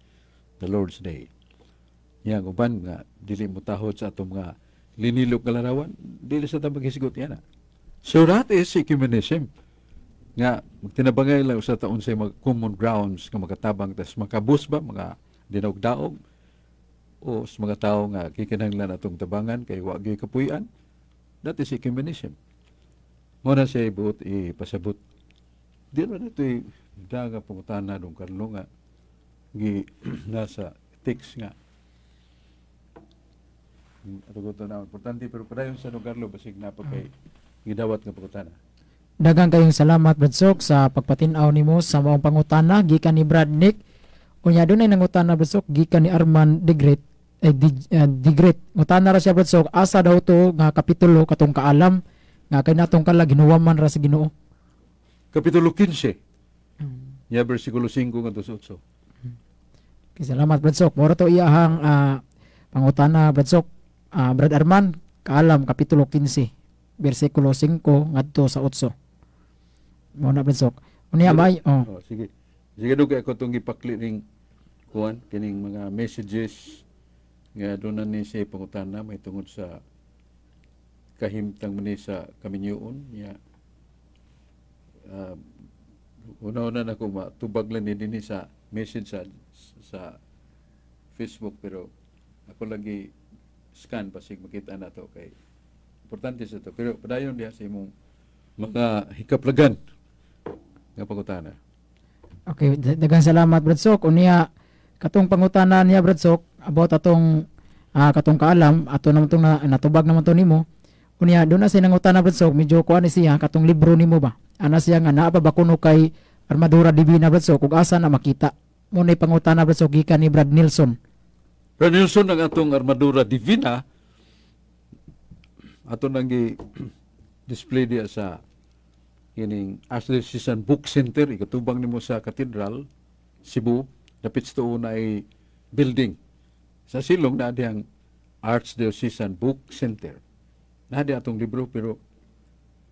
the Lord's Day. Yang uban nga dili mo tahod sa atong mga linilok nga larawan, dili sa ta maghisgot yan. So that is ecumenism nga magtinabangay lang sa taon sa mga common grounds nga makatabang tas makabus ba mga dinaog-daog o sa mga tao nga kikinahanglan atong tabangan kay wa gyud kapuy-an. That is ecumenism. Mo na siya ibuot ipasabot. Di na ito daga pangutana dong Carlo nga gi nasa text nga ato ko to na importante, pero padayon sa dong Carlo, basig na pa kay gidawat nga pangutana. Daghang kayong salamat, Brad Sok, sa pagpatin-aw nimo sa maong pangutana gikan ni Brad Nick. Unya dunay nangutana, Brad Sok, gikan ni Arman Degret eh, Digret. Ngutana ra siya, Brad Sok, asa daw to nga kapitulo katong kaalam nga kay natong kalag ginuwaman ra sa Ginoo. Kapitulo 15 ya, bersikulo 5 ngadto sa 8. Okay, salamat, Brad Sok. Moro to iyahang pangutana, Brad Sok. Brad Arman, Kaalam kapitulo 15 bersikulo 5 ngadto sa 8. Mao na, Brad Sok. Unya may oh. Oh, sige. Sige, dugay ako itong gipakli ning kuan kining mga messages nga doon na ni siya pangutana may tungod sa kahimtang man ni sa kaminyoon niya. Una-una na ko matubag lang ni dinhi sa message sa Facebook, pero ako lagi scan basig makita na to kay importante sa to. Pero padayon diha sa imong mga hikaplagan nga pangutana. Okay, daghang salamat, Brad Sok. Unya katong pangutana niya, Brad Sok, about atong katong kaalam ato naman tong natubag naman to nimo. Unya doon na siya nangutana, Brad Sok, medyo kuan ni siya katong libro nimo ba. Ana siya nga naa pa ba kuno kay Armadura Divina, Brad Sok, ug asa na makita? Mo na pangutana, Brad Sok, gikan ni Brad Nilsson. Brad Nilsson, ang atong Armadura Divina ato nang gi display diya sa kining Archdiocesan Book Center, ikatubang nimo sa Cathedral Cebu, dapit sa tuo na ay building sa silong na diyang Archdiocesan Book Center na di atong libro, pero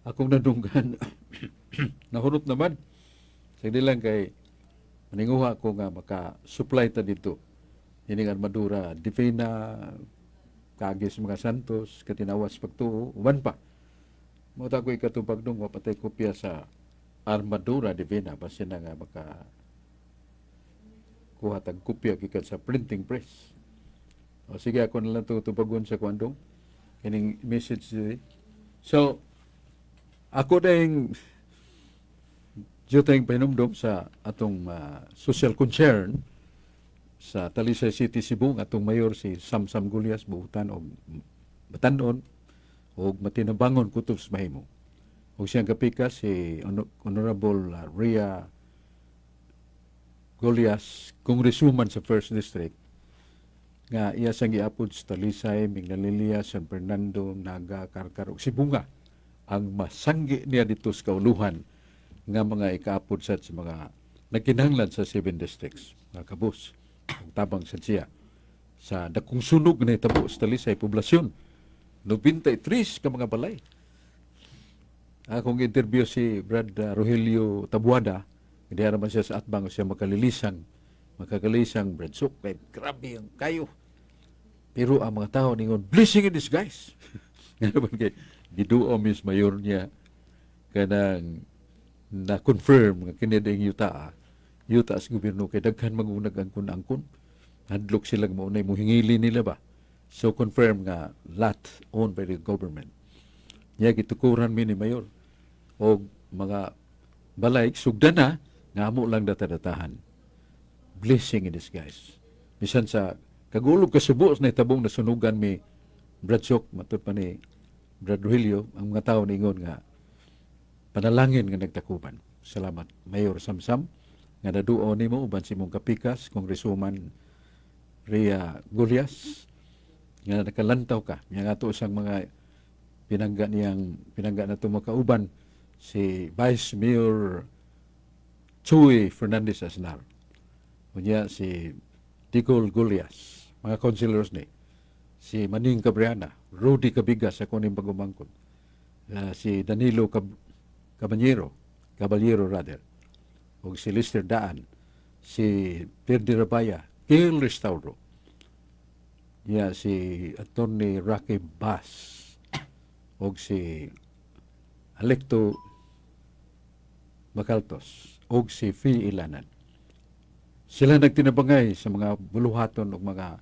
akong nadunggan nahurot naman. Sige lang kay maninguha ko nga maka-supply ta dito ining Armadura Divina. Kaagi sa mga santos, katinawan sa pagtuo, uban pa. Mao ta ko ikatubag nung wapatay kopya sa Armadura Divina, basin na nga maka kuha tag kopya gikan sa printing press. O sige, ako na lang tutubagon sa kuandong kining message diri. So ako ding juteng pahinumdom sa atong social concern sa Talisay City, Cebu, ang atong mayor si Samsam Gullas, buutan og batanon og matinabangon kutob sa mahimo. Og siyang kapika si Honorable Ria Gullas, congresswoman sa First District, nga iya sang giapod sa Talisay, Minglanilla, San Fernando, Naga, Carcar ug Sibonga ang masanggi niya dito sa kauluhan nga mga ikaapod sa mga nagkinahanglan sa seven districts, mga kabus ug tabang sa siya sa dakong sunog nga nahitabo sa Talisay poblasyon, 93 ka mga balay. Akong interview si Brad Rogelio Tabuada, hindi naman siya sa atbang siya makalilisang makakalisang Brad Sok kay grabe ang kayo, pero ang mga tao ningon, "Blessing in disguise," nga naman kay giduo mis mayor niya kanang na confirm nga kini ding yuta, yuta sa gobyerno, kay daghan magunag angkon-angkon, hadlok sila nga maunay mohingili nila ba. So confirm nga lot owned by the government niya, gitukuran mi ni mayor og mga balay sugdan na nga amo lang data-datahan. Blessing in disguise, bisan sa kagulog kasubo sa nahitabong nasunugan mi, Brad Sok, matud pa ni Brad Rogelio, ang mga tao ningon nga panalangin nga nagtakuban. Salamat, Mayor Samsam, nga naduo nimo uban si imong kapikas, Congresswoman Ria Gullas, nga nakalantaw ka. Nga ato sang mga pinangga niyang pinangga na makauban si Vice Mayor Chuy Fernandez Aznar. Unya si Digol Gullas, mga councilors ni si Maning Cabriana, Rudy Cabigas, ako ning pagumangkon. Si Danilo Caballero, Caballero rather, ug si Lester Daan, si Perdi Rabaya, Gail Restauro, yeah, si Attorney Rocky Bass, ug si Alecto Bacaltos, ug si Phil Ilanan. Sila nagtinabangay sa mga buluhaton ug mga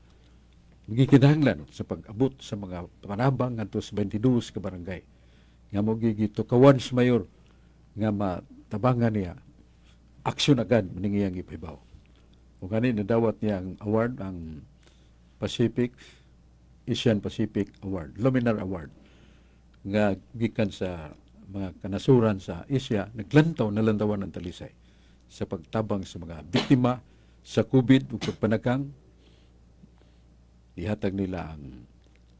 gikinahanglan sa pag-abot sa mga panabang ngadto sa 22 ka barangay nga mo gitukawan sa mayor nga matabangan niya, aksyon agad maning iyang ipahibaw. Ug gani nadawat niya ang award, ang Pacific Asian Pacific Award, Luminar Award, nga gikan sa mga kanasuran sa Asia, naglantaw, nalantawan ang Talisay sa pagtabang sa mga biktima sa COVID ug pagpanakang. Ihatag nila ang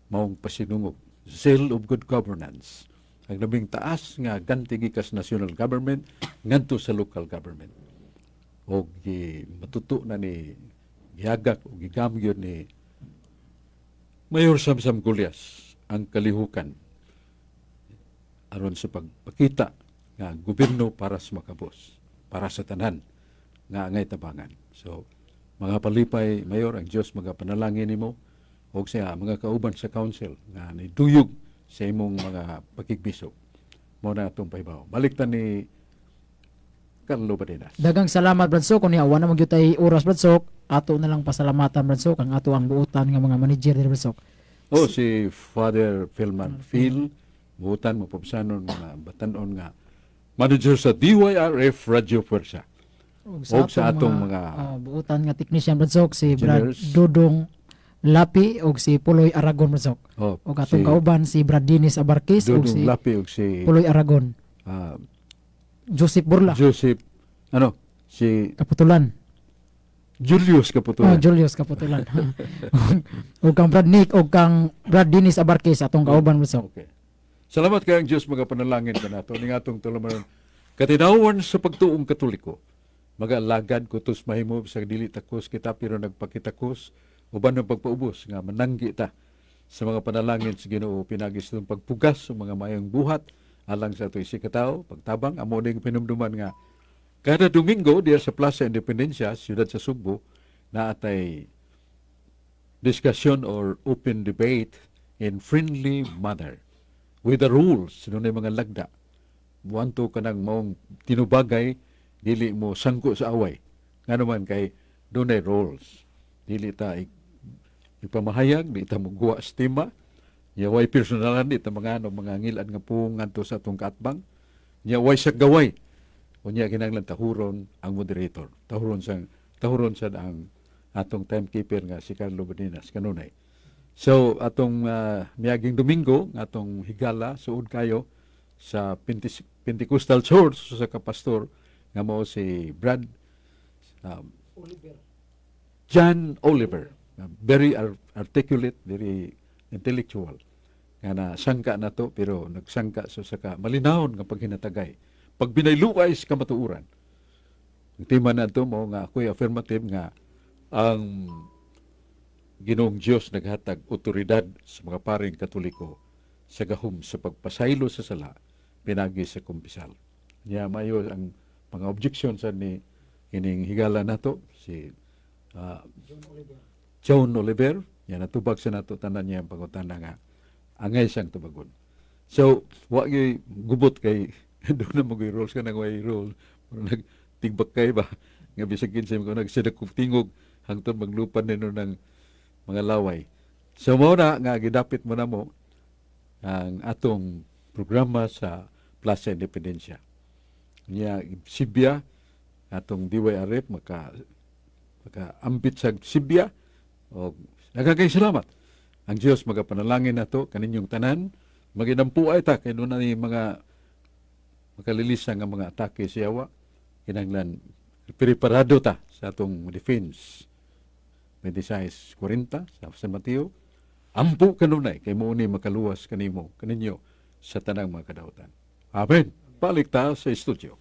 maong pasinungog, Seal of Good Governance, ang labing taas nga ganti gikas national government ngadto sa local government, og gi matuto na ni gihagak o gigamyon ni Mayor Samsam Gullas ang kalihukan aron sa pagpakita nga ang gobyerno para sa makabos, para sa tanan nga angay tabangan. So, mga palipay, Mayor, ang Dios magapanalangin nimo og sa mga kauban sa council nga niduyog sa imong mga pakigbiso. Mao na atong pahibaw. Balik ta ni Carlo Badenas. Daghang salamat, Bradsok. Kung niya na magyud tay oras, Bradsok, ato na lang pasalamatan, Bradsok, ang ato ang buutan nga mga manager diri, Bradsok. Oh, si Father Philman Phil, buutan mo pabsanon mga batanon nga manager sa DYRF Radio Fuerza. Og Og sa atong mga oh, buutan nga technician, Bradsok, si Brad engineers. Dudong Lapi og si Puloy Aragon, Bradsok. Oh, Og atong si kauban si Brad Dennis Abarquez og Dudong si Lapi og si Puloy Aragon. Joseph Burla. Joseph ano si Kaputulan. Julius Oh, Kaputulan. Julius Kaputulan. Og kang Brad Nick og kang Brad Dennis Abarquez, atong kauban, Bradsok. Okay. Salamat kay ang Diyos mga panalangin kanato ning atong tulumanon katinawan sa pagtuong Katoliko. Mag-alagad kutos mahimo sa dili takos kita pero nagpakitakos uban ng pagpaubos nga mananggi ta sa mga panalangin sa Ginoo pinagi sa itong pagpugas sa mga mayong buhat alang sa ato isikatao pagtabang. Amo ning pinumduman nga kada Domingo diya sa Plaza Independencia, siyudad sa Sugbo, naatay discussion or open debate. in friendly manner with the rules, dunay mga lagda. Muanto ka ng maong tinubagay, dili mo sangko sa away. Nga naman kay dunay rules. Dili ta ipamahayag, di ta muguwa sa tema, nya way personalan, di ta mga ano, mga ngilan nga puong ngadto sa atong kaatbang, nya way sa gaway. Unya kinahanglan tahuron ang moderator. Tahuron sad ang atong timekeeper nga si Carlo Badinas kanunay. So atong miaging Domingo, nga atong higala suod kayo sa Pentecostal Church sa kapastor nga mao si Brad John Oliver. Very articulate, very intellectual. Nga na sangka na to pero nagsangka sa saka malinawon nga paghinatagay. Pag binayluay sa kamatuoran. Ang tema na to mo nga ako'y affirmative nga ang Ginoong Dios naghatag otoridad sa mga paring Katoliko sa gahom sa pagpasaylo sa sala pinagi sa kumpisal. Nya mayo ang mga objection sa ni ining higala nato si John Oliver, ya natubag sa nato tanan niya ang pangutana nga angay siyang tubagon. So, wa gyud gubot kay doon na mag rules ka nang way rule. Mura nagtigbak kay ba nga bisag kinsay mo nagsidakop tingog hangtod maglupan nino ng mga laway. So mao na nga gidapit mo na mo ang atong programa sa Plaza Independencia. Nya Sibya atong DYRF maka ambit sa Sibya og nagagay salamat. Ang Dios magapanalangin nato kaninyong tanan, maginampuay ta kay doon na ni mga makalilisa nga mga atake sa yawa, kinahanglan preparado ta sa atong defense. 26:40 sa San Mateo, ampo kanunay kay mo ni makaluwas kanimo kaninyo sa tanang mga kadautan. Amen. Balik ta sa studio.